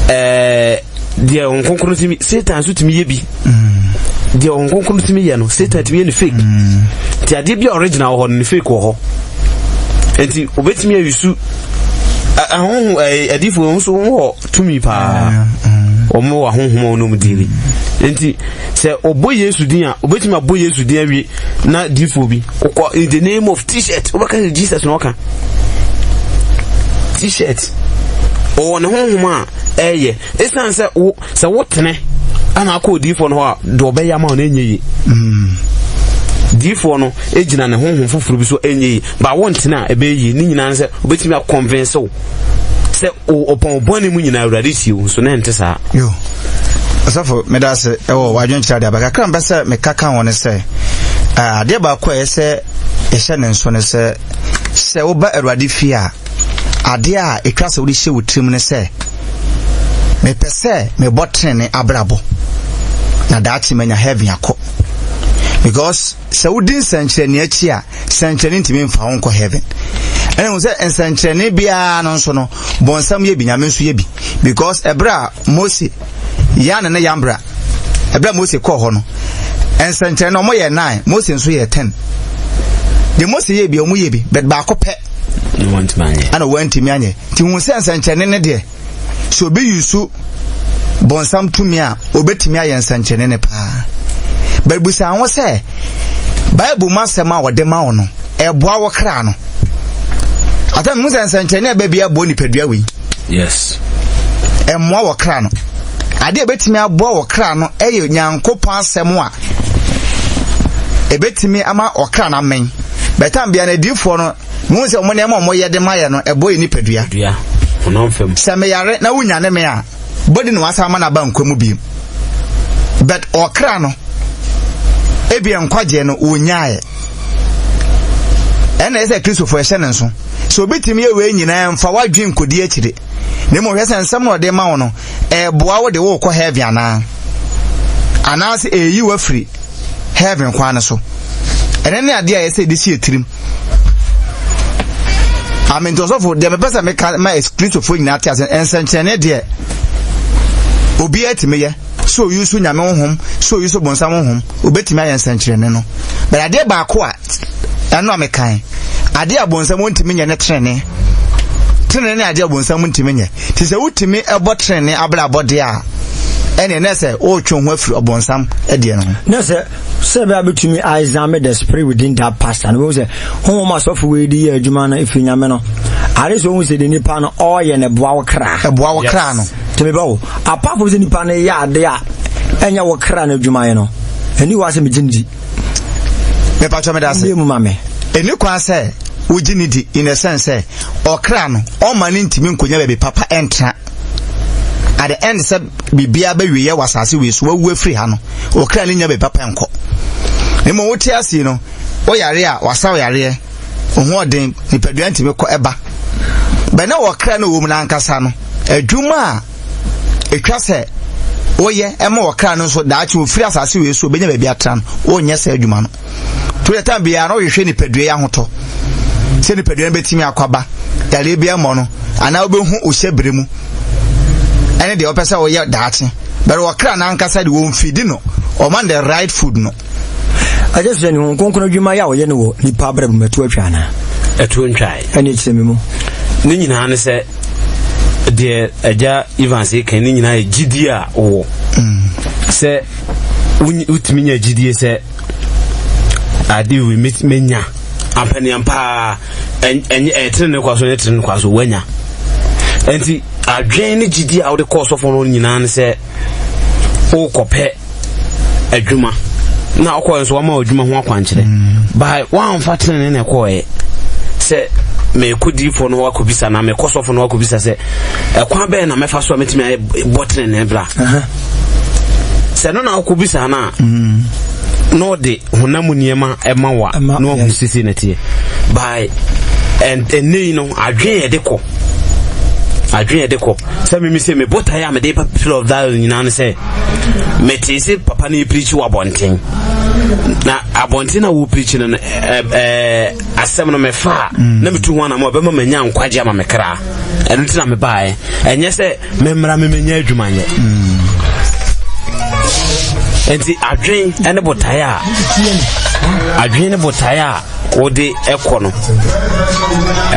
ɛɛ eh, deɛ wɔn nkonkron tumi satan nso tumi yɛ bi mm. deɛ wɔn nkonkron tumi yɛ no satan tumi yɛ no fake mm. nti adeɛ bi a original wɔ hɔ no ne fake wɔ hɔ nti obetumi ayusu ahoho ɛɛ adifo nso wɔ tumi paa wɔn wɔ ahohom a wɔn mu diili nti sɛ ɔbɔ yesu din a obetumi abɔ yesu din awie na difoɔ bi wokɔ in the name of t-shirt wobɛka sɛ jesus na ɔka t-shirt ɔwɔ ne honhom a ɛyɛ ɛsiane sɛ wo sɛ wotene ana akɔ odiifoɔ no hɔ a deɛ ɔbɛyɛ ama wo no ɛnyɛ yie mm. diifoɔ no gyina ne honhom foforɔ bi so ɛnyɛ yie ba wontene a ɛbɛyɛ yie ne nyinaa sɛ wobɛtumi akɔnvinse wo sɛ ɔpɔn bɔne mu nyinaa awurade tie wo nso na ɛnte saa. Yo. Ɔsɔfo, meda ase ɛwɔ w'adwenkyerɛ de aba. Kakra mpɛ sɛ meka ka ho ne sɛ, adeɛ baako a ɛyɛ sɛ yɛhyɛ ne nso ne sɛ, sɛ woba Awurade fie a, adeɛ a ɛtwa sɛ wode hyɛ wo tirim ne sɛ, mepɛ sɛ mebɔ tenene abrabɔ na daakye manya heaven akɔ. Because Sɛ wodi nsɛnkyerɛnne akyi a, sɛnkyerɛnne ntumi mfa wo nkɔ heaven. Ɛna hu sɛ nsɛnkyerɛnne biara no nso no, bɔnsam yɛ bi, Nyame nso yɛ bi. Because ɛberɛ a Mose, Yane ne Yambra, ɛberɛ a Mose kɔɔ hɔ no, nsɛnkyerɛnne no wɔyɛ nine, Mose nso yɛ ten. Deɛ Mose yɛ bi, wɔn yɛ bi, but baako pɛ ɛna wɔntumi anyɛ. Nti hu sɛ nsɛnkyerɛnne ne deɛ, sɛ obi yusu bɔnsam tumi a, obetumi ayɛ nsɛnkyerɛnne no paa. But busa ho sɛ, Bible mu asɛm a wɔde ma wo no, ɛboa wo kra no? Ata mu sɛ nsɛnkyerɛnne a baabi aboa nipadua wei. Yes. Ɛmmoa wɔ kra no. Ade a ebetumi aboa wɔ kra no yɛ Nyankopɔn asɛm a ebetumi ama ɔkra no amɛn. Bɛtam bia no adiifoɔ no Muhu sɛ wɔn nneɛma a wɔyɛ de ma yɛ no, ɛbɔ yɛ nipadua. Sɛ meyare na wonyane me a, body na wasan ama no aba nkwa mu bio. But ɔkra no, ebia nkwagyeɛ no, wɔnyaeɛ. Ɛna ɛsɛ Kristofo ɛhyɛ ne nso. Sɛ obi tumi yɛ wei nyinaa mfa w'adwene nkɔdi akyire. Na mmom hwɛ sɛ nsɛm na ɔde ma wo no, ɛreboa wo de worekɔ heaven anaa? Anaasɛ ɛreyi wo afiri heaven kwan no so. Ɛno ne adeɛ a ɛsɛ yɛde si yɛ tirim. Amen. Nti ɔsɔfo deɛ mepɛ sɛ meka ma Kristofoɔ nyinaa te ase nsɛnkyerɛnne deɛ obiara tumi yɛ sɛ oyi so nyame honhom sɛ oyi so bonsam honhom obetumi ayɛ nsɛnkyerɛnne no bɛyɛ adeɛ baako a ɛno a mekan adeɛ a bonsam ntumi nyɛ ne tenene tenene ne adeɛ a bonsam ntumi nyɛ te sɛ wotumi ɛbɔ tenene abrabɔ deɛ a ɛne ne sɛ wotwe ho afiri ɔbonsam deɛ no ho ne sɛ sɛ bɛa bɛtumi a examine the spirit within that pastor no bɛhu sɛ honhom asɔfo wei de yɛ adwuma no ɛfiri nyame no ade sɛ ɔhu sɛ de nipa no ɔyɛ no ɛboa wo kra ɛboa wo kra no nti mebɛ wo apart from sɛ nipa no yɛ ade a ɛnyɛ wo kra no adwumayɛ no ɛni wɔ asɛ megye no di mepatwɔ meda ase mu ma me ɛni kwan sɛ wogye ne di in a sense sɛ ɔkra no ɔma no ntumi nkɔnya baabi papa ɛntra at the end sɛ biribiara bɛwieɛ wɔ asase wei so wawu afiri ha no ɔkra no nya baabi papa nkɔ mmom wote ase no woyare a wasa wo yareɛ ho ɔden nipadua ntumi kɔ ɛba bɛn na ɔkra no wɔ mu no ankasa no adwuma a ɛtwa sɛ woyɛ ɛma ɔkra no nso daakye ofiri asase wei so obɛnya baabi atra no wonyɛ saa adwuma no to yɛ tan biara na ɔhwehwɛ nipadua yi ahotɔ sɛ nipadua no bɛtumi akɔ aba yareɛ bi mmɔ no anaa wobɛhu ohyɛ bere mu ɛne deɛ ɔpɛ sɛ ɔyɛ daakye bɛrɛ ɔkra n'ankasa de wɔn fidi no ɔma the right food no. Agye sɛ ne ho nkonkron adwuma yɛ a ɔyɛ no wɔ nipa abrabɔ mu ɛto atwa anaa? Ɛto ntwae. Ɛne kyerɛ me mu. Ne nyinaa ne sɛ deɛ agya Evans kan ne nyinaa yɛ gyidie a wowɔ sɛ wotumi nya gyidie sɛ ade wei menya ampaniam paa ɛnyɛ ɛtene ne kwa so ne tene ne kwa so wanya nti adwene ne gyidie a wode kɔɔ sɔfo no nyinaa ne sɛ wokɔpɛ adwuma na ɔkɔɛ nso wama adwuma ho akwankyerɛ mm. by woamfa tenene na ɛkɔɛ sɛ mekɔ diifoɔ no hɔ akɔbisa na mekɔ sɔfo no hɔ akɔbisa sɛ ɛkwan bɛn na mɛfa so a mɛtumi ayɛ bɔ tenene bra sɛ no na wokɔbisa no a mm. na ɔde honam mu nneɛma ɛma wa na wahu sisi na teɛ by ɛnɛ yi no adwene yɛde kɔ adwene yɛde kɔ sɛ mimi sɛ me botaeɛ a mede ba pillar of that nyinaa no sɛ metee sɛ papa no yɛpirikyi wɔ abɔnten na abɔnten na wɔpirikyi no no asɛm no mefa a mm. na metu ho anam a bɛma manya nkwagye ama me kra ɛno nti na mebaeɛ ɛnyɛ sɛ memmra memenya adwuma nyɛ mm. nti adwen ne botaeɛ a adwen ne botaeɛ a wode ɛkɔ no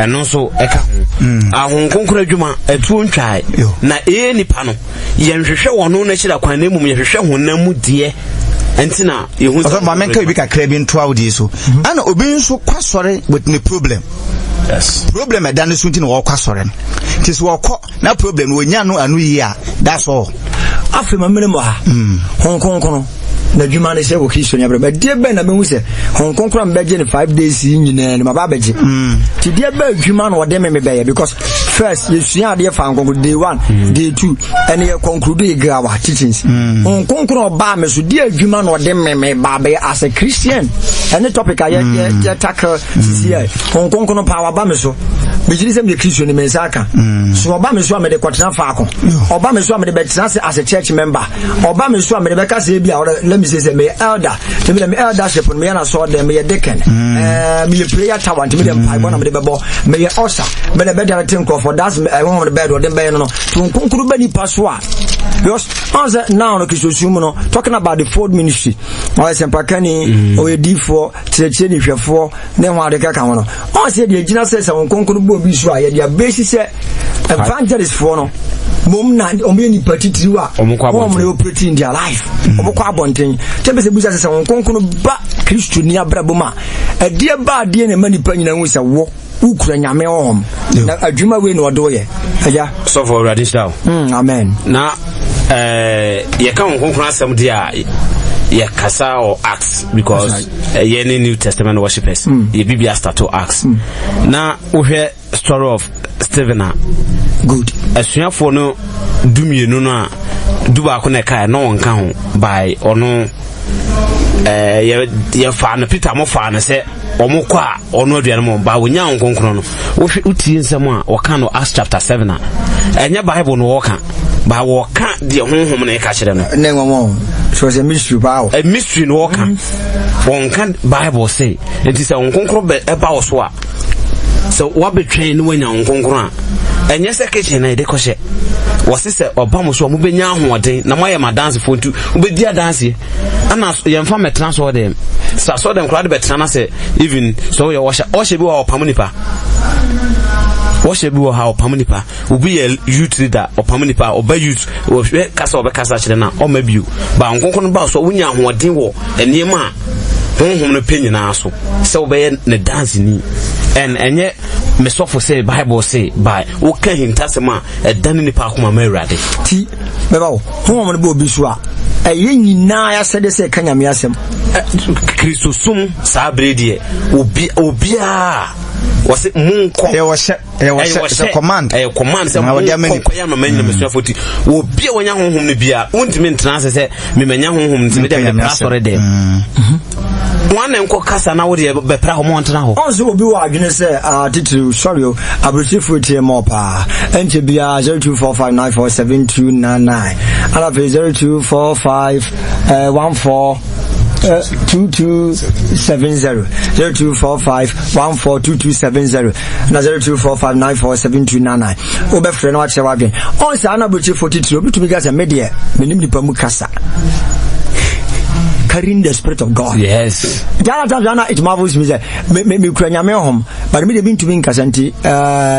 ɛno nso ɛka ho mm. ahonhom kronkron adwuma ɛtuo ntwae na ɛyɛ nipa no yɛnhwehwɛ wɔn no n'akyiri akwan na mmom yɛhwehwɛ honam mu deɛ nti na yɛhu sɛ ɔsɛ maame nka obi kakra bi ntoa wo deɛ so mhm. ɛna obi nso kɔ asɔre with ne problem yes. problem ɛda ne so nti na wɔkɔ asɔre no nti sɛ wɔkɔ na problem no wɔnya no ano yie a that's all afei ma mene mu ha mm. Honhom Kronkron n'adwuma ne sɛ wɔ Kristo ni abrɛ deɛ bɛn na mehu sɛ Honhom Kronkron a mebɛgye no five days yi nyinaa no maba abɛgye mm. nti deɛ bɛn adwuma na ɔde me mebɛyɛ because First, yɛsua adeɛ fa nkonkron day one, day two, ɛne yɛ conclude yɛ grawa teachings. Nkonkron ɔbaa me so, di adwuma na ɔde me me ba bɛyɛ as a Christian. Ɛne topic a yɛ yɛ yɛ tackle sisi yɛ. Nkonkron paa waba me so. Megyiri sɛ meyɛ Christian ni me nsa aka. So ɔba me so a mede kɔtena faako. Ɔba me so a mede bɛtena ase as a church member. Ɔba me so a mede bɛka sɛ ebi a ɔdɛ let me say sɛ meyɛ elder. Nti mede me eldership no meyɛ na sɔɔ dɛm meyɛ deacon. Ɛɛ meyɛ prayer tower nti mede mpaebɔ na mede bɛbɔ. Meyɛ usher. Mede bɛdare te nkurɔfoɔ. That's ɛho bɛɛ de ɔde bɛyɛ no no. To nkonkron bɛ nipa so a. Because ɔn sɛ now no Kristo mu no talking about the fold ministry. Ɔyɛ sɛmpakani, ɔyɛ difoɔ, kyerɛkyerɛ ne hwɛfoɔ ne ho ade kaka ho no. Ɔn sɛ deɛ gyina sɛ sɛ wɔn nkonkron bɔ obi so a yɛde abɛsi sɛ evangelist foɔ no mom na wɔn yɛ nipa titiriw a Wɔn kɔ abɔnten. wɔn na operate in their life. Wɔn kɔ abɔnten. Kyɛ bɛ sɛ busa sɛ sɛ wɔn nkonkron ba Kristo ni abrabɔ mu a ɛdeɛ ba adeɛ na ɛma nipa nyinaa hu sɛ wɔ wokura nyame wɔ hɔ na adwuma wei na ɔde woyɛ agya. Sɔfo, Awurade nhyira wo. Amen. Na yɛka wo nkonkron asɛm deɛ a yɛkasa wɔ Acts because ɛyɛ ne New Testament worshippers. Yɛ bibia start wɔ Acts. Na wohwɛ story of Stephen a good asuafoɔ no 12 no a 11 na ɛkae na ɔnka ho by ɔno yɛfaa no Peter mo faa no sɛ ɔmo kɔ a ɔno aduane mu ba wonya wo nkonkron no. Wohwɛ wotie nsɛm a wɔka no Acts chapter 7 a ɛnyɛ Bible no wɔka ba wɔka deɛ honhom no ɛka kyerɛ no. Ne nwɔmɔ so sɛ mystery paa o. A mystery no wɔka wɔnka Bible se nti sɛ wo nkonkron bɛ ɛba wo so a sɛ woabɛtwɛn ne woanya wo nkonkron a ɛnyɛ sɛ kitchen na yɛde kɔhyɛ wɔse sɛ ɔba mo so a mobɛnya ahoɔden na moayɛ m'adansefoɔ nti wobɛdi adanseɛ ana yɛmfa mmɛtena so dɛm sɛ asɔ dɛm koraa de bɛtena na sɛ even sɛ woyɛ wɔhyɛ ɔhyɛ bi wɔ hɔ ɔpam nipa wɔhyɛ bi wɔ ha ɔpam nipa obi yɛ youth leader ɔpam nipa ɔba youth wɔhwɛ kasa ɔbɛkasa kyerɛ no a ɔma bio ba nkonkron ba so a wonya ahoɔden wɔ nneɛma a honhom no pɛ nyinaa so sɛ wobɛyɛ ne danseni ɛn ɛnyɛ mesɔfo sɛ Bible se ba woka hintasɛm a ɛdane nipa akoma ma Awurade. Ti bɛba wo honhom no bɛ obi so a ɛyɛ nyinaa yɛasɛde sɛ ɛka nyame asɛm. Kristosom saa bere deɛ obi obiara wɔse monkɔ ɛyɛ wɔhyɛ ɛyɛ wɔhyɛ it's a command ɛyɛ command sɛ Na wɔde ama monkɔ nipa. nkɔyɛ amama nyina masuafo ti obi a wɔnya honhom no bia wontumi ntena ase sɛ memanya honhom nti mede Mepɛ Nyame mepra asɛm. asɔre dɛm wɔn na nkɔ kasa na wodeɛ bɛpra hɔ ma ɔntena hɔ. Ɔn sɛ obi wɔ adwene sɛ ah, titiriw sorry o aburokyirifoɔ tie mɔ paa ɛnkyɛ biara 0245947299 ana afei 0245 14 2270 0245 142270 na 0245947299 wobɛfrɛ na wakyerɛ w'adwene. Ɔn saa na aburokyirifoɔ titiriw obi tumi ka sɛ me deɛ menim nipa mu kasa carrying the spirit of God. Yes. Ghana times Ghana it marvels me sɛ me me me kura nyame hom but me de bi ntumi nkasa nti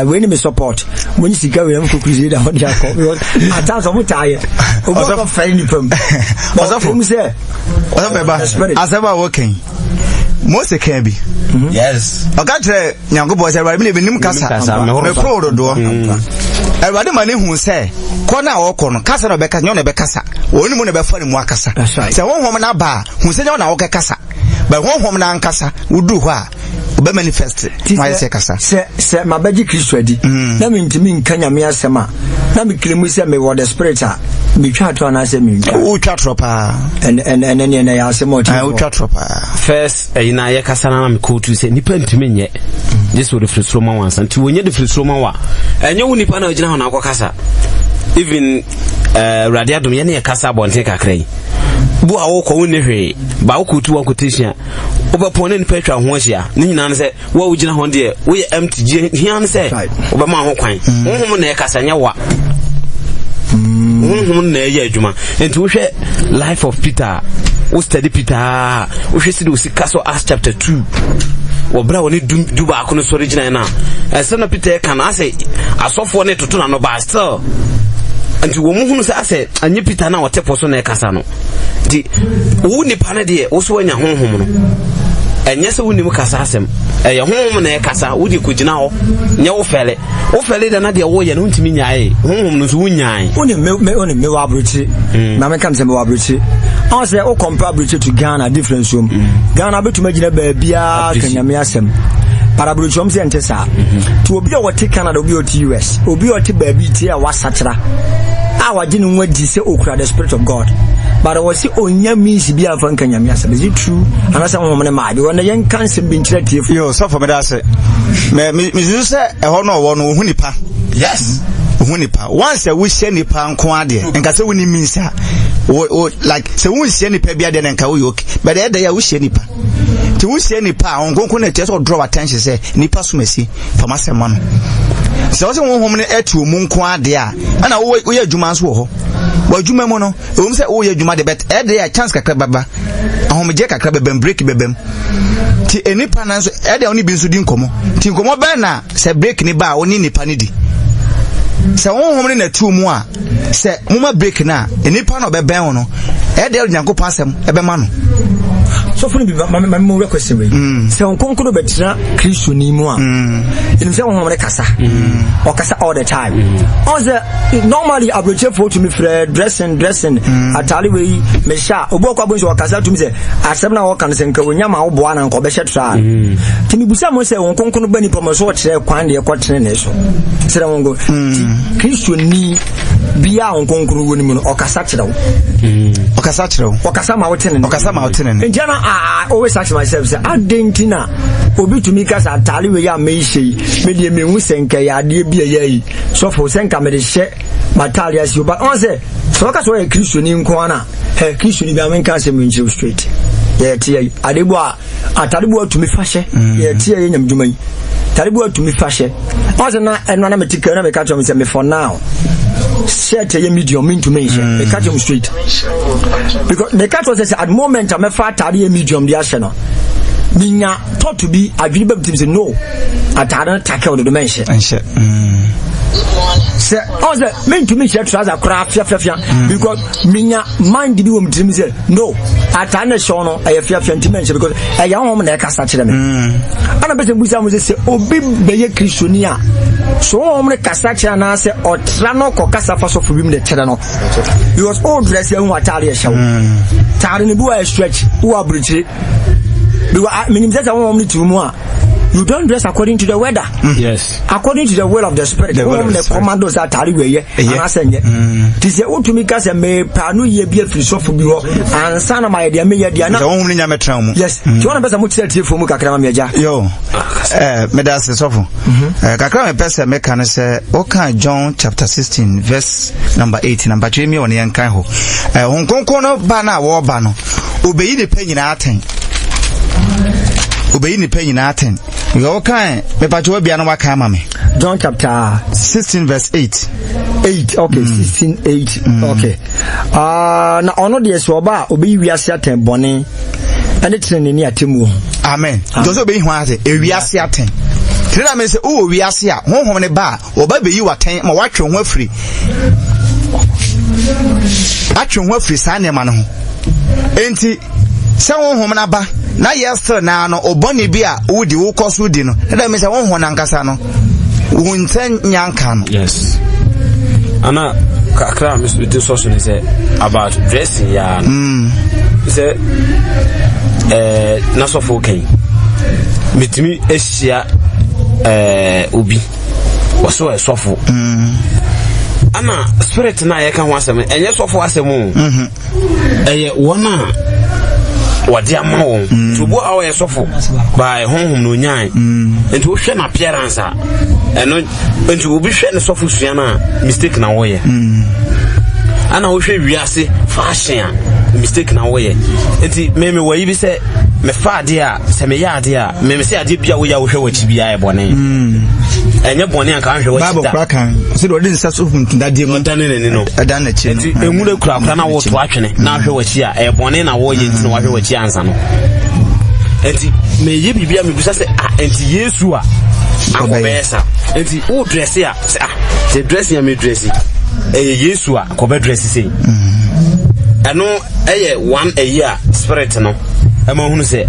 wei ni me support mo nyi sika wei na mo kɔ crusade a mo de akɔ because at times ɔmo taa yɛ obi ɔkɔ fɛre nipa mu Ɔsɔfo. ɔmo sɛ Ɔsɔfo ɛba the spirit. asɛm a wɔka Mose kan bi. Yes. Ɔka kyerɛ Nyankopɔn sɛ Awurade mi na menim kasa kasa, mehoro mekoro dodoɔ. Awurade ma ne hu sɛ kɔ no a wɔkɔ no kasa na ɔbɛkasa nyɛ ɔna ɛbɛkasa wɔn mu na ɛbɛfa ne mu akasa. That's right. Sɛ honhom no aba a hu sɛ nyɛ ɔna wɔkɛkasa but honhom no ankasa woduru hɔ a ɔbɛ manifest na wayɛ sɛ kasa. Sɛ mabɛgye Kristo adi na mentumi nka nyame asɛm a na mekiri mu sɛ mewɔ the spirit a metwa atorɔ anaasɛ mentwa. Wotwa torɔ paa. Ɛnɛ ɛnɛ neɛ ɛyɛ asɛm a ɔte Wotwa torɔ paa. First ɛyi na yɛkasa na na mekɔɔtu sɛ nipa ntumi nyɛ gye sɛ wɔde firi soro ma wansa nti wɔnyɛ de firi soro ma wa ɛnyɛ wo nipa na ɔgyina hɔ na akɔkasa even Awurade adom yɛne yɛkasa abɔnten kakra yi bo a wokɔ wonni hwee ba wokɔtu one quotation a wobɛpɔn ne nipa atwa ho ahyia ne nyinaa no sɛ wo a wogyina hɔ deɛ woyɛ empty gye hia no sɛ wobɛma ho kwan. Honhom na ɛkasa nyɛ wa honhom na ɛyɛ adwuma nti wohwɛ life of Peter wo study Peter a wohwɛ si de osi ka so Acts chapter 2 wɔbrɛ a wɔne du baako no sɔre gyinae no a ɛsɛ na Peter ɛka no asɛ asɔfoɔ ne toto n'ano ba still nti wɔn mu hunu sɛ asɛ anyɛ Peter na ɔte po so na ɛkasa no nti wo nipa no deɛ wo so anya honhom no ɛnyɛ sɛ wonim kasa asɛm ɛyɛ honhom na ɛkasa wode kɔgyina hɔ nyɛ wo fɛle wo fɛle da na deɛ woyɛ no wontumi nyae honhom no nso wonyae. Wone me me wone me wɔ aburokyire na meka sɛ me wɔ aburokyire ɔn sɛ wo compare aburokyire to Ghana difference wom. Ghana bɛtumi agyina baabiara ka nyame asɛm. But aburokyerɛm sɛ ɛnte saa. Nti obi a ɔte Canada, obi a ɔte US, obi a ɔte baabi tie a wasakyera a wagye ne ho adi sɛ okura the spirit of God. But ɔwɔ sɛ onya means bi a nfa nka Nyame asɛm. Is it true? Anaasɛ honhom ne maa? Because na yɛnka nsɛm bi nkyerɛ tiefo. Yo, sɔfo meda ase. Me me mesusu sɛ ɛhɔ no ɔwɔ no ohu nipa. Yes. Ohu nipa. Once a wohyia nipa nko adeɛ, nka sɛ wonni means a, wo wo like sɛ wonhyia nipa bi adeɛ na nka woyɛ okay. But ɛyɛ dɛ a wohyia nipa. Nti wohyia nipa a, Honhom Kronkron na ɛkyerɛ sɛ ɔdraw attention sɛ nipa som asi, fa m'asɛm ma no. Sɛ wɔsɛ honhom no ɛte wɔn mu nko adeɛ a, ɛna woyɛ adwuma nso wɔ hɔ. Wɔ adwuma mu no, ɛwom sɛ woyɛ adwuma de but ɛde a chance kakra bɛba, ahomegye kakra bɛbam, break bɛbam. Nti nipa no nso ɛde a wo ne bi nso di nkɔmmɔ. Nti nkɔmmɔ bɛn na sɛ break ne ba a wo ne nipa no di. Sɛ honhom no na ɛte mu a, sɛ moma break no a nnipa na ɔbɛbɛn wo no ɛyɛ dɛ Onyankopɔn asɛm ɛbɛma no. Sɔfo no bi ma ma mu wura question wei. Mm. Sɛ nkonkoro bɛtena Kristoni mu a, mm. ɛnim sɛ honhom no kasa. Mm. Ɔkasa all the time. Ɔn sɛ normally aburokyefoɔ tumi frɛ dressing dressing ataale wei mehyɛ a obi ɔkɔ abɔ nso ɔkasa tumi sɛ asɛm na ɔka no sɛ nka onya ma woboa na nka ɔbɛhyɛ tra. Nti mebusa mo sɛ wɔn nkonkoro ba nipa mu so ɔkyerɛ kwan deɛ ɛkɔ tene so. Kyerɛ wɔn nko. Kristoni bia a Honhom wɔ ne mu no, ɔkasa kyerɛ wo. Ɔkasa kyerɛ wo. Ɔkasa ma wote ne nne. Ɔkasa ma wote ne nne. Nti na I always ask myself sɛ adɛn nti na obi tumi ka sɛ ataale wei a mehyɛ yi, me deɛ mehu sɛ nka ɛyɛ adeɛ bi a ɛyɛ yi. Sɔfo sɛ nka mede hyɛ m'ataale ase o. But ɔn sɛ sɛ wɔka sɛ ɔyɛ Kristoni nko ara na hɛ Kristoni bi a menka asɛm nkyerɛ wo straight. Yɛte yɛ ade bɔ a atade bu atumi fa hyɛ mm. yɛ ti yɛ nyam dwuma yi atade bu atumi fa hyɛ ɔsɛ na ɛno na mete kɛ na meka kyerɛ m sɛ me for now shirt yɛ medium mentumi nhyɛ mm. meka kyerɛ m straight because meka kyerɛ sɛ sɛ at moment a mɛfa atade yɛ medium de ahyɛ no menya thought bi adwene ba metim sɛ no atade no tackle dodo mɛnhyɛ mm. sɛ ɔsɛ mentumi nhyɛ trouser koraa fiafiafia because menya mind bi wɔ me tirim sɛ no ataa na ɛhyɛ no ɛyɛ fiafia nti mɛnhyɛ because ɛyɛ honhom na ɛkasa kyerɛ me mm. ana bɛsɛ busa mo sɛ sɛ obi bɛyɛ kristoni a so honhom no kasa kyerɛ anaasɛ ɔtra no kɔkasa fa sɔfo bi mu de kyerɛ no because o dress ahu ataade ɛhyɛ wo mm. taade no bi wɔ stretch wɔ aburukyire because menim sɛ sɛ honhom no te mu a you don't dress according to the weather. Mm. Yes. According to the will of the spirit. The will of the spirit. Commando sɛ ataare wɔ ɛyɛ anaasɛ nyɛ. Mm. Ti sɛ wotumi ka sɛ mepɛ ano yie bi afiri sɔfo bi hɔ ansa na mayɛ deɛ meyɛ deɛ na. Sɛ wɔn mu nyame tena mu. Yes. Mm. Tí wɔn bɛ sɛ mo kyerɛ tie fo mu kakra ma mi agya. Yo, ɛɛ meda ase sɔfo. Mm-hmm. Ɛɛ kakra mi pɛ sɛ meka no sɛ woka John chapter 16 verse number 8 na mpatwa mi wɔ ne yɛn kan hɔ. Ɛɛ Honhom Kronkron no ba no a wɔreba no obeyi nipa nyinaa atɛn. Obeyi nipa nyinaa atɛn. Yɛ wokan mepatwa wabia no wakan ama me. John chapter 16 verse 8. 8 okay mm. 16 8 mm. okay. Uh, na ɔno deɛ sɛ ɔba a ɔbɛyi wiase atɛn bɔne ɛne tenene ne atemmuo ho. Amen. Nti ɔsɛ ɔbɛyi ho ase ewiase atɛn. Tene na me sɛ wowɔ wiase a honhom ne ba a ɔba bɛyi w'atɛn ma woatwe ho afiri atwe ho afiri saa nneɛma no ho. Enti Sɛ honhom no aba na yɛ still naa no obɔne bi a wodi wokɔ so di no na dɛm sɛ honhom no ankasa no wo nsa nya nka no. Yes. Ana kakra a mesɛ de sɔ so ne sɛ about dressing yaa no mm. sɛ eh, n'asɔfo kan metumi ahyia eh, obi wɔsɛ ɔyɛ sɔfo mm. ana spirit no a yɛka ho asɛm ɛnyɛ sɔfo asɛm o mm -hmm. ɛyɛ wɔn a wɔde ama wɔn mm. nti obi a ɔyɛ sɔfo baa honhom na onyae mm. nti wohwɛ no appearance a ɛno nti obi hwɛ ne sɔfo sua no a mistake na wɔyɛ mm. ana wohwɛ wiase fashion a mistake na wɔyɛ nti meme wɔ yi bi sɛ mefa adeɛ a sɛ meyɛ adeɛ a Meme sɛ adeɛ bi a woyɛ a wohwɛ w'akyi biara yɛ bɔne. Hmm. Ɛnyɛ bɔne anka wohwɛ w'akyi da. Bible kora kan sɛ deɛ ɔde nsa so huntudadeɛ mu. Ɔdane n'ani no. Ɛdan n'akyi no. Nti enwura kura kora na woto atwene na ahwɛ w'akyi a ɛyɛ bɔne na wɔyɛ nti na wahwɛ w'akyi ansa no. Nti meyɛ biribi a mebisa sɛ ah nti Yesu a ankɔbɛyɛ sa. Nti wo dresse a sɛ ah sɛ dressing a me dresse ɛyɛ Yesu a kɔbɛ dresse sei. Hmm. Ɛno ɛyɛ one ɛyi a spirit no ɛma hunu sɛ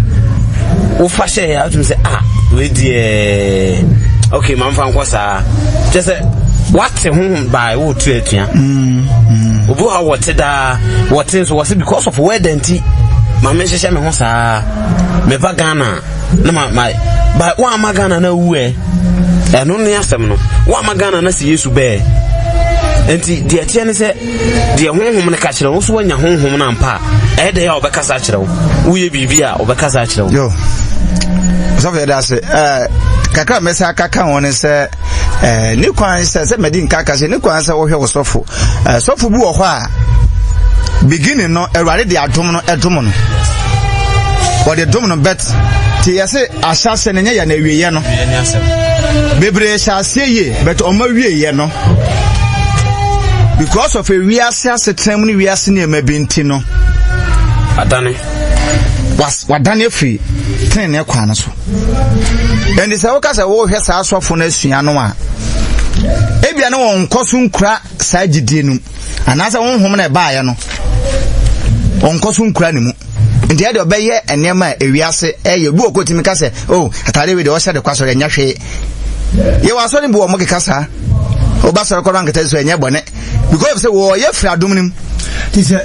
wofa hyɛ yɛ atumi sɛ ah wei deɛ ok ma nfa nkɔ saa kyɛ sɛ wate honhom baa wotu atua mm, mm. obi hɔ a wɔte daa wɔte nso wɔse because of weather nti ma menhyehyɛ me ho saa meba Ghana na ma ma Ba woamma Ghana no awu ɛ. Ɛno ne asɛm no. Woamma Ghana no si Yesu bɛɛ. Nti deɛ ɛteɛ ne sɛ deɛ honhom no ka kyerɛ wo so woanya honhom no ampa a ɛyɛ dɛ a ɔbɛkasa akyerɛ wo. Woyɛ biribi a ɔbɛkasa akyerɛ wo. Yo. Sɔfo yɛda ase. Eh, kakra mɛsɛ akaka ho ne sɛ eh, ne kwan sɛ sɛ madi nka aka sɛ ne kwan sɛ wohwɛ wo sɔfo. Eh, sɔfo bi wɔ hɔ a beginning no awurade de adom no ɛdom no. Wɔde dom no bet ti yɛse ahyɛaseɛ no nyɛ yɛ na awieɛ no. Bebree hyɛ aseɛ yie but ɔma wieɛ no because of ewiase asetena mu ne wiase nneɛma bi nti no adane wadane afiri tenenee kwan no so. Ɛnti sɛ woka sɛ wohwɛ saa asɔfo no asua no a, ebia ne wɔn nkɔ so nkura saa gyidie no mu, anaasɛ honhom na ɛbaeɛ no ɔnkɔ so nkura ne mu. Nti ɛde ɔbɛyɛ nneɛma a ewiase ɛyɛ. Obi wɔ kɔ tumi ka sɛ, oh, ataade wei deɛ ɔhyɛ de kɔ asɔre ɛnyɛ hwee. Yɛwɔ asɔre bi wɔ wɔn keka saa. Ɔba sɔre kɔ no ankata so ɛnyɛ bɔne. Because of sɛ wɔyɛ firi adom no mu. Ti sɛ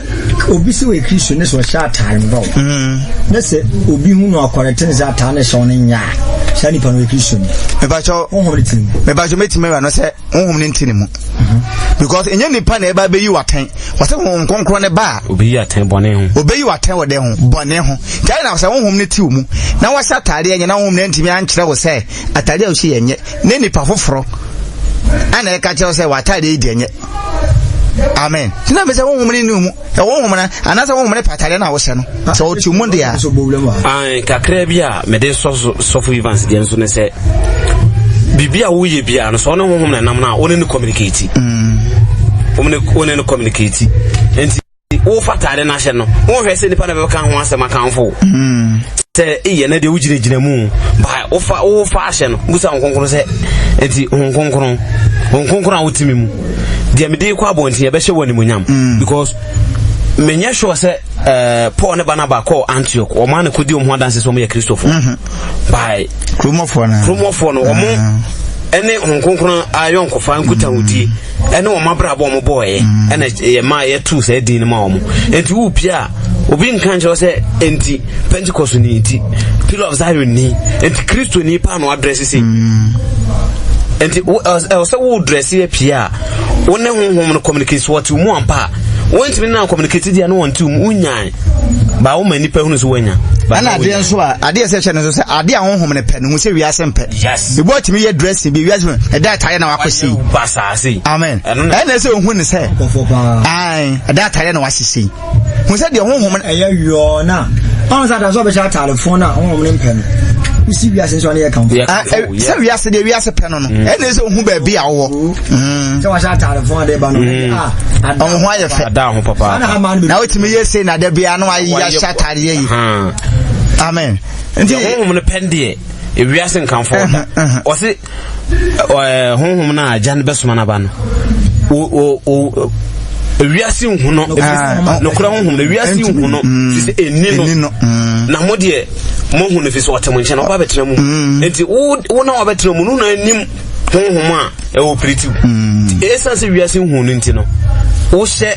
obi sɛ ɔyɛ Kristo ne sɛ ɔhyɛ ataare mbrɔw mm. na sɛ obi hu no akɔrɛte ne sɛ ataare ne hyɛ ɔno nyɛ a saa nipa no ɔyɛ Kristo ni. Mepakyɛw honhom ne ti ne mu. Mepakyɛw mɛtumi awura no sɛ honhom ne nti ne mu. Mhm. Because ɛnyɛ nipa na ɛba bɛyi w'atɛn wɔsɛ honhom kronkron ne ba a. Obeyi atɛn bɔne ho. Obeyi w'atɛn wɔ dɛn ho bɔne ho. Nti ayɛ na sɛ honhom ne ti wo mu na wɔhyɛ ataare ɛnyɛ na honhom ne ntumi ankyerɛ wo sɛ ataare a wohyɛ yɛ nyɛ ne nipa foforɔ ana ɛka kyerɛ sɛ w'ataade yi deɛ nyɛ amen nti na mesɛ honhom ne ne mu ɛwɔ honhom no anaasɛ honhom ne patadeɛ no a wohyɛ no sɛ ɔte mu deɛ a kakra bi a mede sɔfo Evans deɛ nso ne sɛ biribi a woyɛ biara no sɛ ɔne honhom na ɛnam no a wone ne communicate mm. wone ne communicate nti wofa ataade no ahyɛ no wonhwɛ sɛ nipa na bɛka ho asɛm akamfo wo hmm. sɛ eyɛ na deɛ wogyinagyina mu ba wofa wofa ahyɛ no busa ho kronkron sɛ nti ho kronkron ho kronkron a wotumi mu deɛ mede kɔ abɔnten yɛbɛhyɛ wɔ animonyam hmm. because menyɛ sure sɛ eh, paul ne barnaba kɔɔ antioch wɔn a na kɔdi wɔn ho adanse sɛ wɔn yɛ kristofo mhm. by kuromɔfoɔ no kuromɔfoɔ no wɔn ah. ɛne ho kronkron ayɔnkofa nkutahodie mm. Ɛne wɔn abrabɔ wɔn bɔɔyɛ mm. ɛna yɛ maa yɛtu saa din no ma wɔn nti wo pia a obi nka nkyerɛ sɛ nti Pentecost ni nti Pillar of Zion ni nti Kristo ni paa na wadrɛse sei mm. nti ɛwɔ sɛ wo drɛse apia a wo ne honhom no communicate so wɔte mu ampa a wɔntumi na communicate deɛ no wɔnte mu wonyan baa woma nnipa hunu so woanya. Ɛna adeɛ nso a adeɛ sɛ hyɛ no nso sɛ adeɛ a honhom no pɛ no hu sɛ wiase mpɛ. Yes. Ebi ɔtumi yɛ dressing bi wiase mu ɛda atadeɛ na wakɔ sei. Basaase. Amen. Ɛna ɛsɛ ohun ne sɛ. Ayi ɛda atadeɛ na wahyehyɛ yi. Hu sɛ deɛ honhom no. Ɛyɛ yɔɔ na ɔn sɛ atadeɛ sɛ ɔbɛhyɛ ataade fon na honhom no mpɛ no. Wosi wiase nso ɔne yɛ kamfo. Sɛ wiase deɛ wiase pɛ no no mm. ɛna ɛsɛ ohun baabi a ɔwɔ. Mm. Sɛ wahyɛ ataade fon adeɛ ba no. Mm. Ɔmo ho ayɛ fɛ. Ada ho papa. Na wotumi yɛ sei na da bia no ayɛ ahyɛ atadeɛ yi. Amen. Nti honhom no pɛn deɛ. Ewiase nkamfo da. Ɔse honhom no a agya no bɛsoma no aba no. Ewiase nhu no. Nokorɛ honhom no ewiase nhu no. Fi sɛ ɛnni no. Na mo deɛ mohu no fi sɛ ɔte mo nkyɛn ɔba bɛtena mu. Nti wo na wabɛtena mu no na anim honhom a ɛwɔ piritiw. Ɛsiane sɛ wiase nhu no nti no wohyɛ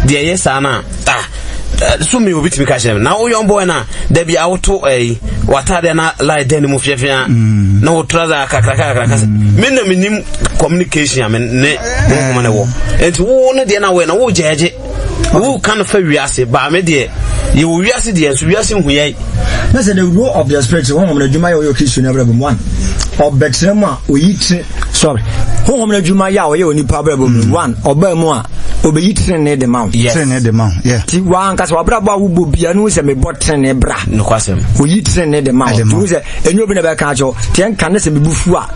deɛ ɛyɛ saa no a ah so mi obi tumi ka kyerɛ me na wo young boy na dabi a woto ɛyi w'ataadeɛ na line dan ne mu fiafia mm. na wo trouser kakraka kakraka sɛ mm. me na menim communication a me ne honhom ne wɔ nti wo no deɛ na wɔyɛ na wo gyɛɛgye wo ka no fa wiase baa me deɛ yɛwɔ wiase deɛ nso wiase nhu yɛn. Na sɛ the role of the spirit honhom no adwuma yɛ ɔyɛ Kristo no abrabɔ mu one ɔbɛtena mu a oyi tene sorry honhom no adwuma yɛ a ɔyɛ onipa abrabɔ mu mm. one ɔbaa mu a obeyi trenee de ma wo. Yes. Trenee de ma wo. Yeah. Ti wankasa wabrabɔ a wobɔ bia no sɛ mebɔ trenee bra. Nokwasɛm. Oyi trenee de ma wo. Ti wo sɛ enyo obi na bɛka akyɛw. Ti ɛnka ne sɛ mebu fu a.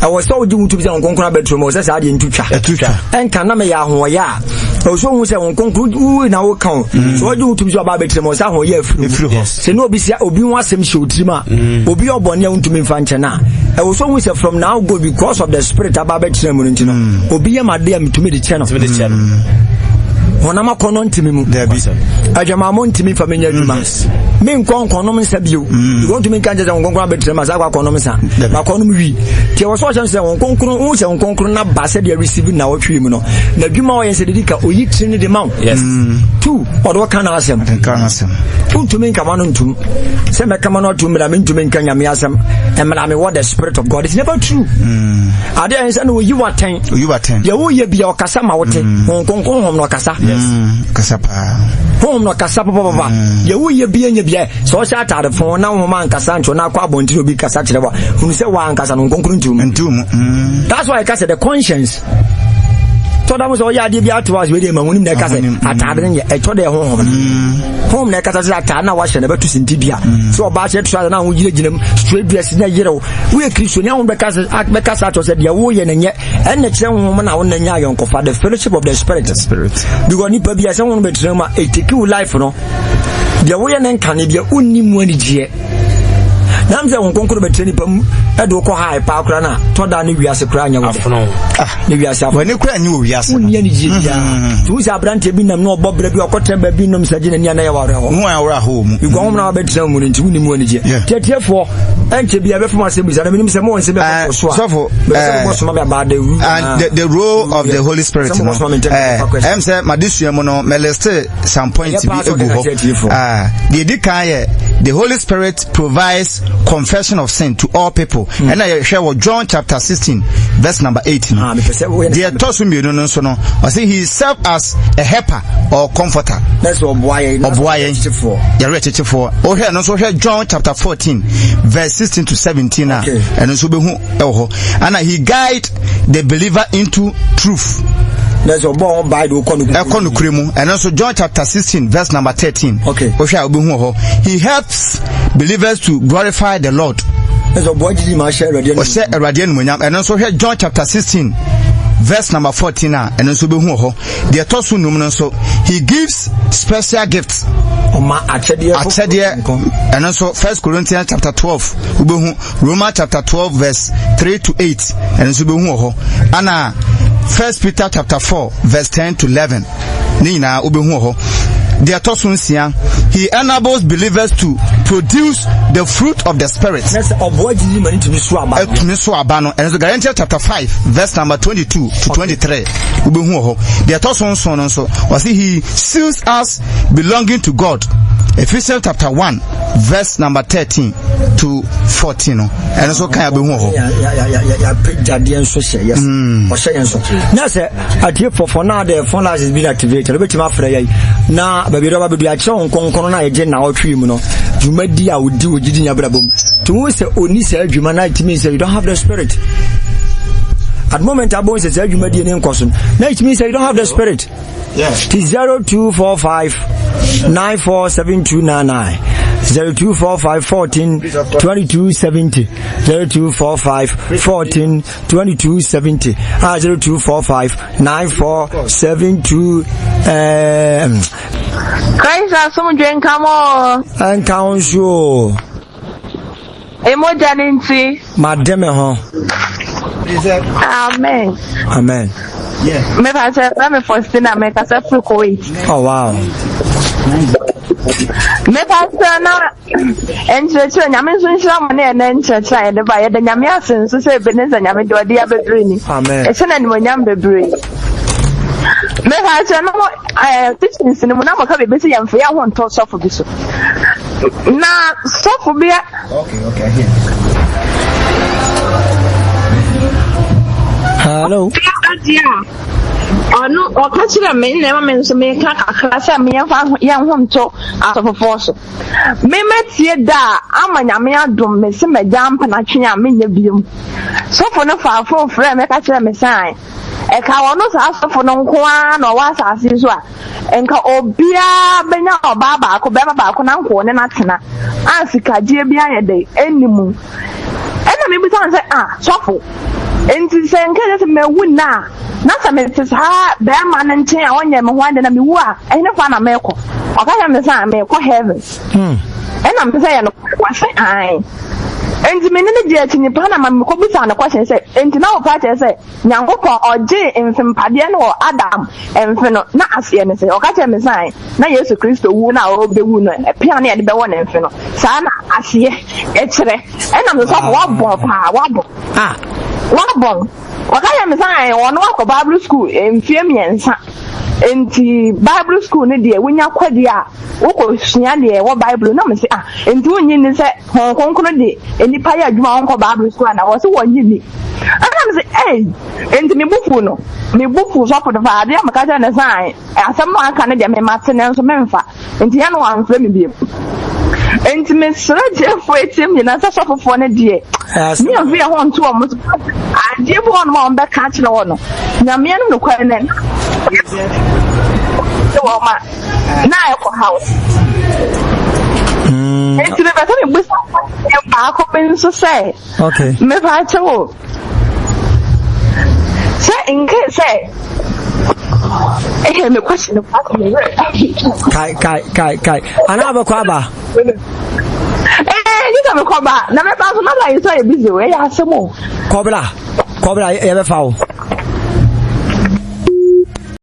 Ɛwɔ sɛ wogye wo tumi sɛ wo nkonkron abɛturo mu sɛ saa deɛ ntu twa. Ɛtu twa. Ɛnka na meyɛ ahoɔyɛ a. Ɛwɔ sɛ wohu sɛ wo nkonkron wo na woka wo. Mm. Sɛ wogye wo tumi sɛ ɔba abɛtire mu sɛ ahoɔyɛ afiri hɔ. Sɛ ne obi sɛ obi ho asɛm hyɛ wo tirim a. Mm. Obi ɔbɔne a wontumi mfa nkyɛ no a. Ɛwɔ sɛ wohu sɛ from now go because of the spirit aba abɛtena mu no nti no. Mm. Obi yɛ m'ade a metumi de kyɛ no. Metumi de kyɛ no. Honam akɔnnɔ ntumi mu. Dabi. Adwamammɔ ntumi mfa menyɛ adwuma. Menkɔ nkɔnom nsa bio. Mm. Because ntumi nka nkyɛ sɛ Honhom Kronkron abɛtena mu asa akɔ akɔnom nsa. Makɔnom wi. Nti ɛwɔ sɛ ɔhyɛ sɛ Honhom Kronkron, wohu sɛ Honhom Kronkron no aba sɛdeɛ receive na ɔtwe mu no. Na adwuma ɔyɛ sɛ didi ka oyi tiri no de ma wo. Yes. Mm. Two, ɔde ɔka n'asɛm. Ɔde n'asɛm. Wontumi nka ma no ntum. Sɛ mɛka ma no atum mmra mentumi nka Nyame asɛm. Mmra mewɔ the spirit of God. It's never true. Mm. Ade a ɛsɛ na oyi watɛn. Oyi watɛn. Deɛ woyɛ bia ɔkasa ma wote. Mm. Honhom Kronkron honhom na ɔkasa. Yes. Mm. Kasa paa. Honhom na ɔkasa papapapa. Mm. Deɛ woyɛ bia nya bia sɛ ɔhyɛ atade fon na honhom ankasa nkyɛn na akɔ abɔnten obi kasa kyerɛ wa. Hunu sɛ wa ankasa no nkonkron ntu mu. Ntu mu. Mm. That's why I sɛ the conscience. Tɔda mo sɛ ɔyɛ adeɛ bi ato ase wei deɛ ma wonim na ɛka sɛ atade no nyɛ ɛtɔ dɛ honhom no. Honhom na ɛkasa sɛ atade na wahyɛ na ɛbɛto sinti dua. Sɛ ɔbaa hyɛ trouser na ahogyinagyina mu straight dress na yerew. Woyɛ Kristoni a honhom bɛkasa akyerɛ sɛ deɛ woyɛ no nyɛ ɛnna kyerɛ honhom na wo na nya ayɔnkofa the fellowship of the spirit. The spirit. Because nipa bi a sɛ honhom bɛtena mu a ɛteki wo life no deɛ woyɛ ne nkane deɛ wonni mu anigyeɛ nam sɛ honhom kronkron bɛtena nipa mu ɛde wokɔ ha paa koraa no a tɔ da ne wiase koraa nyɛ wo dɛ ah. ne wiase afo w'ani koraa nye wɔ wiase wonni anigyeɛ biara mm-hmm. nti wo sɛ aberanteɛ bi nam na ɔbɔ berɛ bi ɔkɔtena baabi nom sɛ gye n'ani ana yɛ wawerɛ hɔ ho a worɛ ahɔ mu because honhom na wabɛtena mu no nti wonni mu anigyeɛ tiatiefoɔ ɛnkyɛ bia bɛfam asɛm bisa na menim sɛ mowɔ nsɛm bɛkɔ so a sɔfo soma me about the and the, the role of the Holy Spirit no ɛm sɛ madesua mu no mɛliste some points bi egu hɔ deɛ ɛdi kan yɛ the Holy Spirit provides confession of sin to all people hmm. ɛna yɛhwɛ wɔ John chapter 16 verse number 8 no ah, deɛ ɛtɔ so mmienu no nso no ɔsɛ he serve as a helper or comforter ɔboa yɛn yɛwerɛ kyekyefoɔ wohwɛ no nso wohwɛ John chapter 14 verse 16 to 17 a ɛno nso wobɛhu ɛwɔ hɔ ana he guide the believer into truth ɛkɔ nokorɛ mu ɛno nso John chapter 16 verse number 13 wohwɛ a wobɛhu wɔ hɔ he helps believers to glorify the Lord ɔhyɛ awurade animuonyam ɛno nso hwɛ John chapter 16 verse number 14 a ɛno nso wobɛhu wɔ hɔ deɛ ɛtɔ so num no nso he gives special gifts ɔma akyɛdeɛ akyɛdeɛ ɛno nso first Corinthians chapter 12 wobɛhu Romans chapter 12 verse 3 to 8 ɛno nso wobɛhu wɔ hɔ ana first Peter chapter 4 verse 10 to 11 ne nyinaa wobɛhu wɔ hɔ deɛ ɛtɔ so nsia he enables believers to produce the fruit of the spirit ɛtumi so aba no ɛno nso Galatians chapter 5 verse number 22 to 23 wobɛhu wɔ hɔ deɛ ɛtɔ so nson no nso ɔse he seals us belonging to God Ephesians chapter 1 verse number 13 to 14 no ɛno nso kan wobɛhu wɔ hɔ yɛapagyadeɛ nso hyɛ yes hmm. ɔhyɛ yɛn so na sɛ atiefoɔ for now the phone lines is being activated wobɛtumi afrɛ yɛn na baabi dɛ wabɛdu akyerɛ wo nkɔnkɔn no a yɛgye na ɔtwe mu no dwumadi a wodi wɔ gyidi nya brabɔ mu to wo sɛ ɔni saa adwuma no it means you don't have the spirit at the moment abɔ sɛ saa dwumadie ne nkɔ so na it means you don't have the spirit ti 0245 947299 0245 14 2270 0245 14 2270 ah 0245 9472 um, Christ asomdwe nka mo. Nka wo nso o. Emogya ne nti. Made me ho. Amen. Amen. Mepa sɛ na me Faustina mekasa firi Kuwait. Oh wow. Mepa sɛ na nkyerɛkyerɛ nyame nso nhyira mo ne ɛnɛ nkyerɛkyerɛ a yɛde ba yɛda nyame ase nso sɛ Ebenezer nyame deɛ ɔde abɛduru ni. Amen. Ɛhyɛ no animuonyam bebree. Mepa sɛ na mo ɛɛ teachings no mu na mo ka biribi sɛ yɛmfa yɛn ho nto sɔfo bi so. Na sɔfo bi. Okay, okay, I hear. Hello. ɔno ɔka kyerɛ me na ɛma me nso meka kakra sɛ meyɛmfa yɛn ho nto asɔfofoɔ so memɛtie da a ama nyame adom me se magya mpenatwe a menyɛ biom sɔfo no faa fon frɛ me ka kyerɛ me sɛ ɛka ɔno saa sɔfo no nko ara na ɔwɔ asase so a nka obiara bɛnya ɔbaa baako bɛrima baako na nko ne n'atena a sikagyeɛ bi ayɛ dɛ ɛnni mu ɛna mebisa no sɛ ah sɔfo nti sɛ nka sɛ mawu nna a na sɛ mete saa bɛrima no nkyɛn a ɔnyɛ me ho ade na mewu a ɛhene fa na mekɔ ɔka kyerɛ me sɛ a mekɔ heaven ɛna me sɛ yɛ no wɔse ae. Enti me ne no gyee akyinnye paa na ma mekɔbisaa no question sɛ, enti na wopɛ akyerɛ sɛ Nyankopɔn ɔgyee mfempadeɛ no wɔ Adam mfe no na aseɛ ne sɛ? Ɔka kyerɛɛ me sɛ ae, na Yesu Kristo wu no a ɔrebɛwu no, ɛpea no yɛde bɛwɔ ne mfe no, saa na aseɛ kyerɛ. Ɛna me sɔfo, wabɔn paa, wabɔn. Ah. Wabɔn. Ɔka kyerɛɛ me sɛ ae, ɔno wakɔ Bible school mfeɛ mmiɛnsa. Enti Bible school no deɛ wonya kɔ deɛ a, wokɔsua deɛ ɛwɔ Bible na mese ah, enti wonnye nni sɛ Honhom Kronkron de nnipa yɛ adwuma a wɔnkɔ Bible school anaa? Wɔse wɔnnye nni. Ɛna mese ei, enti me bo fuu no, me bo fuu sɔfo no paa. Adeɛ a meka kyerɛɛ no sɛ ae, asɛm no a aka no deɛ me mate nanso memfa. Enti ɛna wamfrɛ me bio. Enti mesrɛ atiefoɔ atie me nyinaa sɛ sɔfofoɔ no deɛ, me amfi yɛn ho nto wɔn so. Adeɛ bi wɔ hɔnom a wɔbɛka akyerɛ wɔn no, Nyame anim nokware no, na wɔn a na ɛkɔ haw. Enti mepɛ sɛ mebusa baako bi nso sɛ, Okay. Mepa kyɛw o. Sɛ nke sɛ ɛhɛ me question no pass me werɛ. Kai kai kai kai. Ana abɛkɔ aba. Ɛɛ yi sɛ mekɔ ba na mɛba so na line so ayɛ busy o ɛyɛ asɛm o. Kɔbla kɔbla yɛbɛfa wo.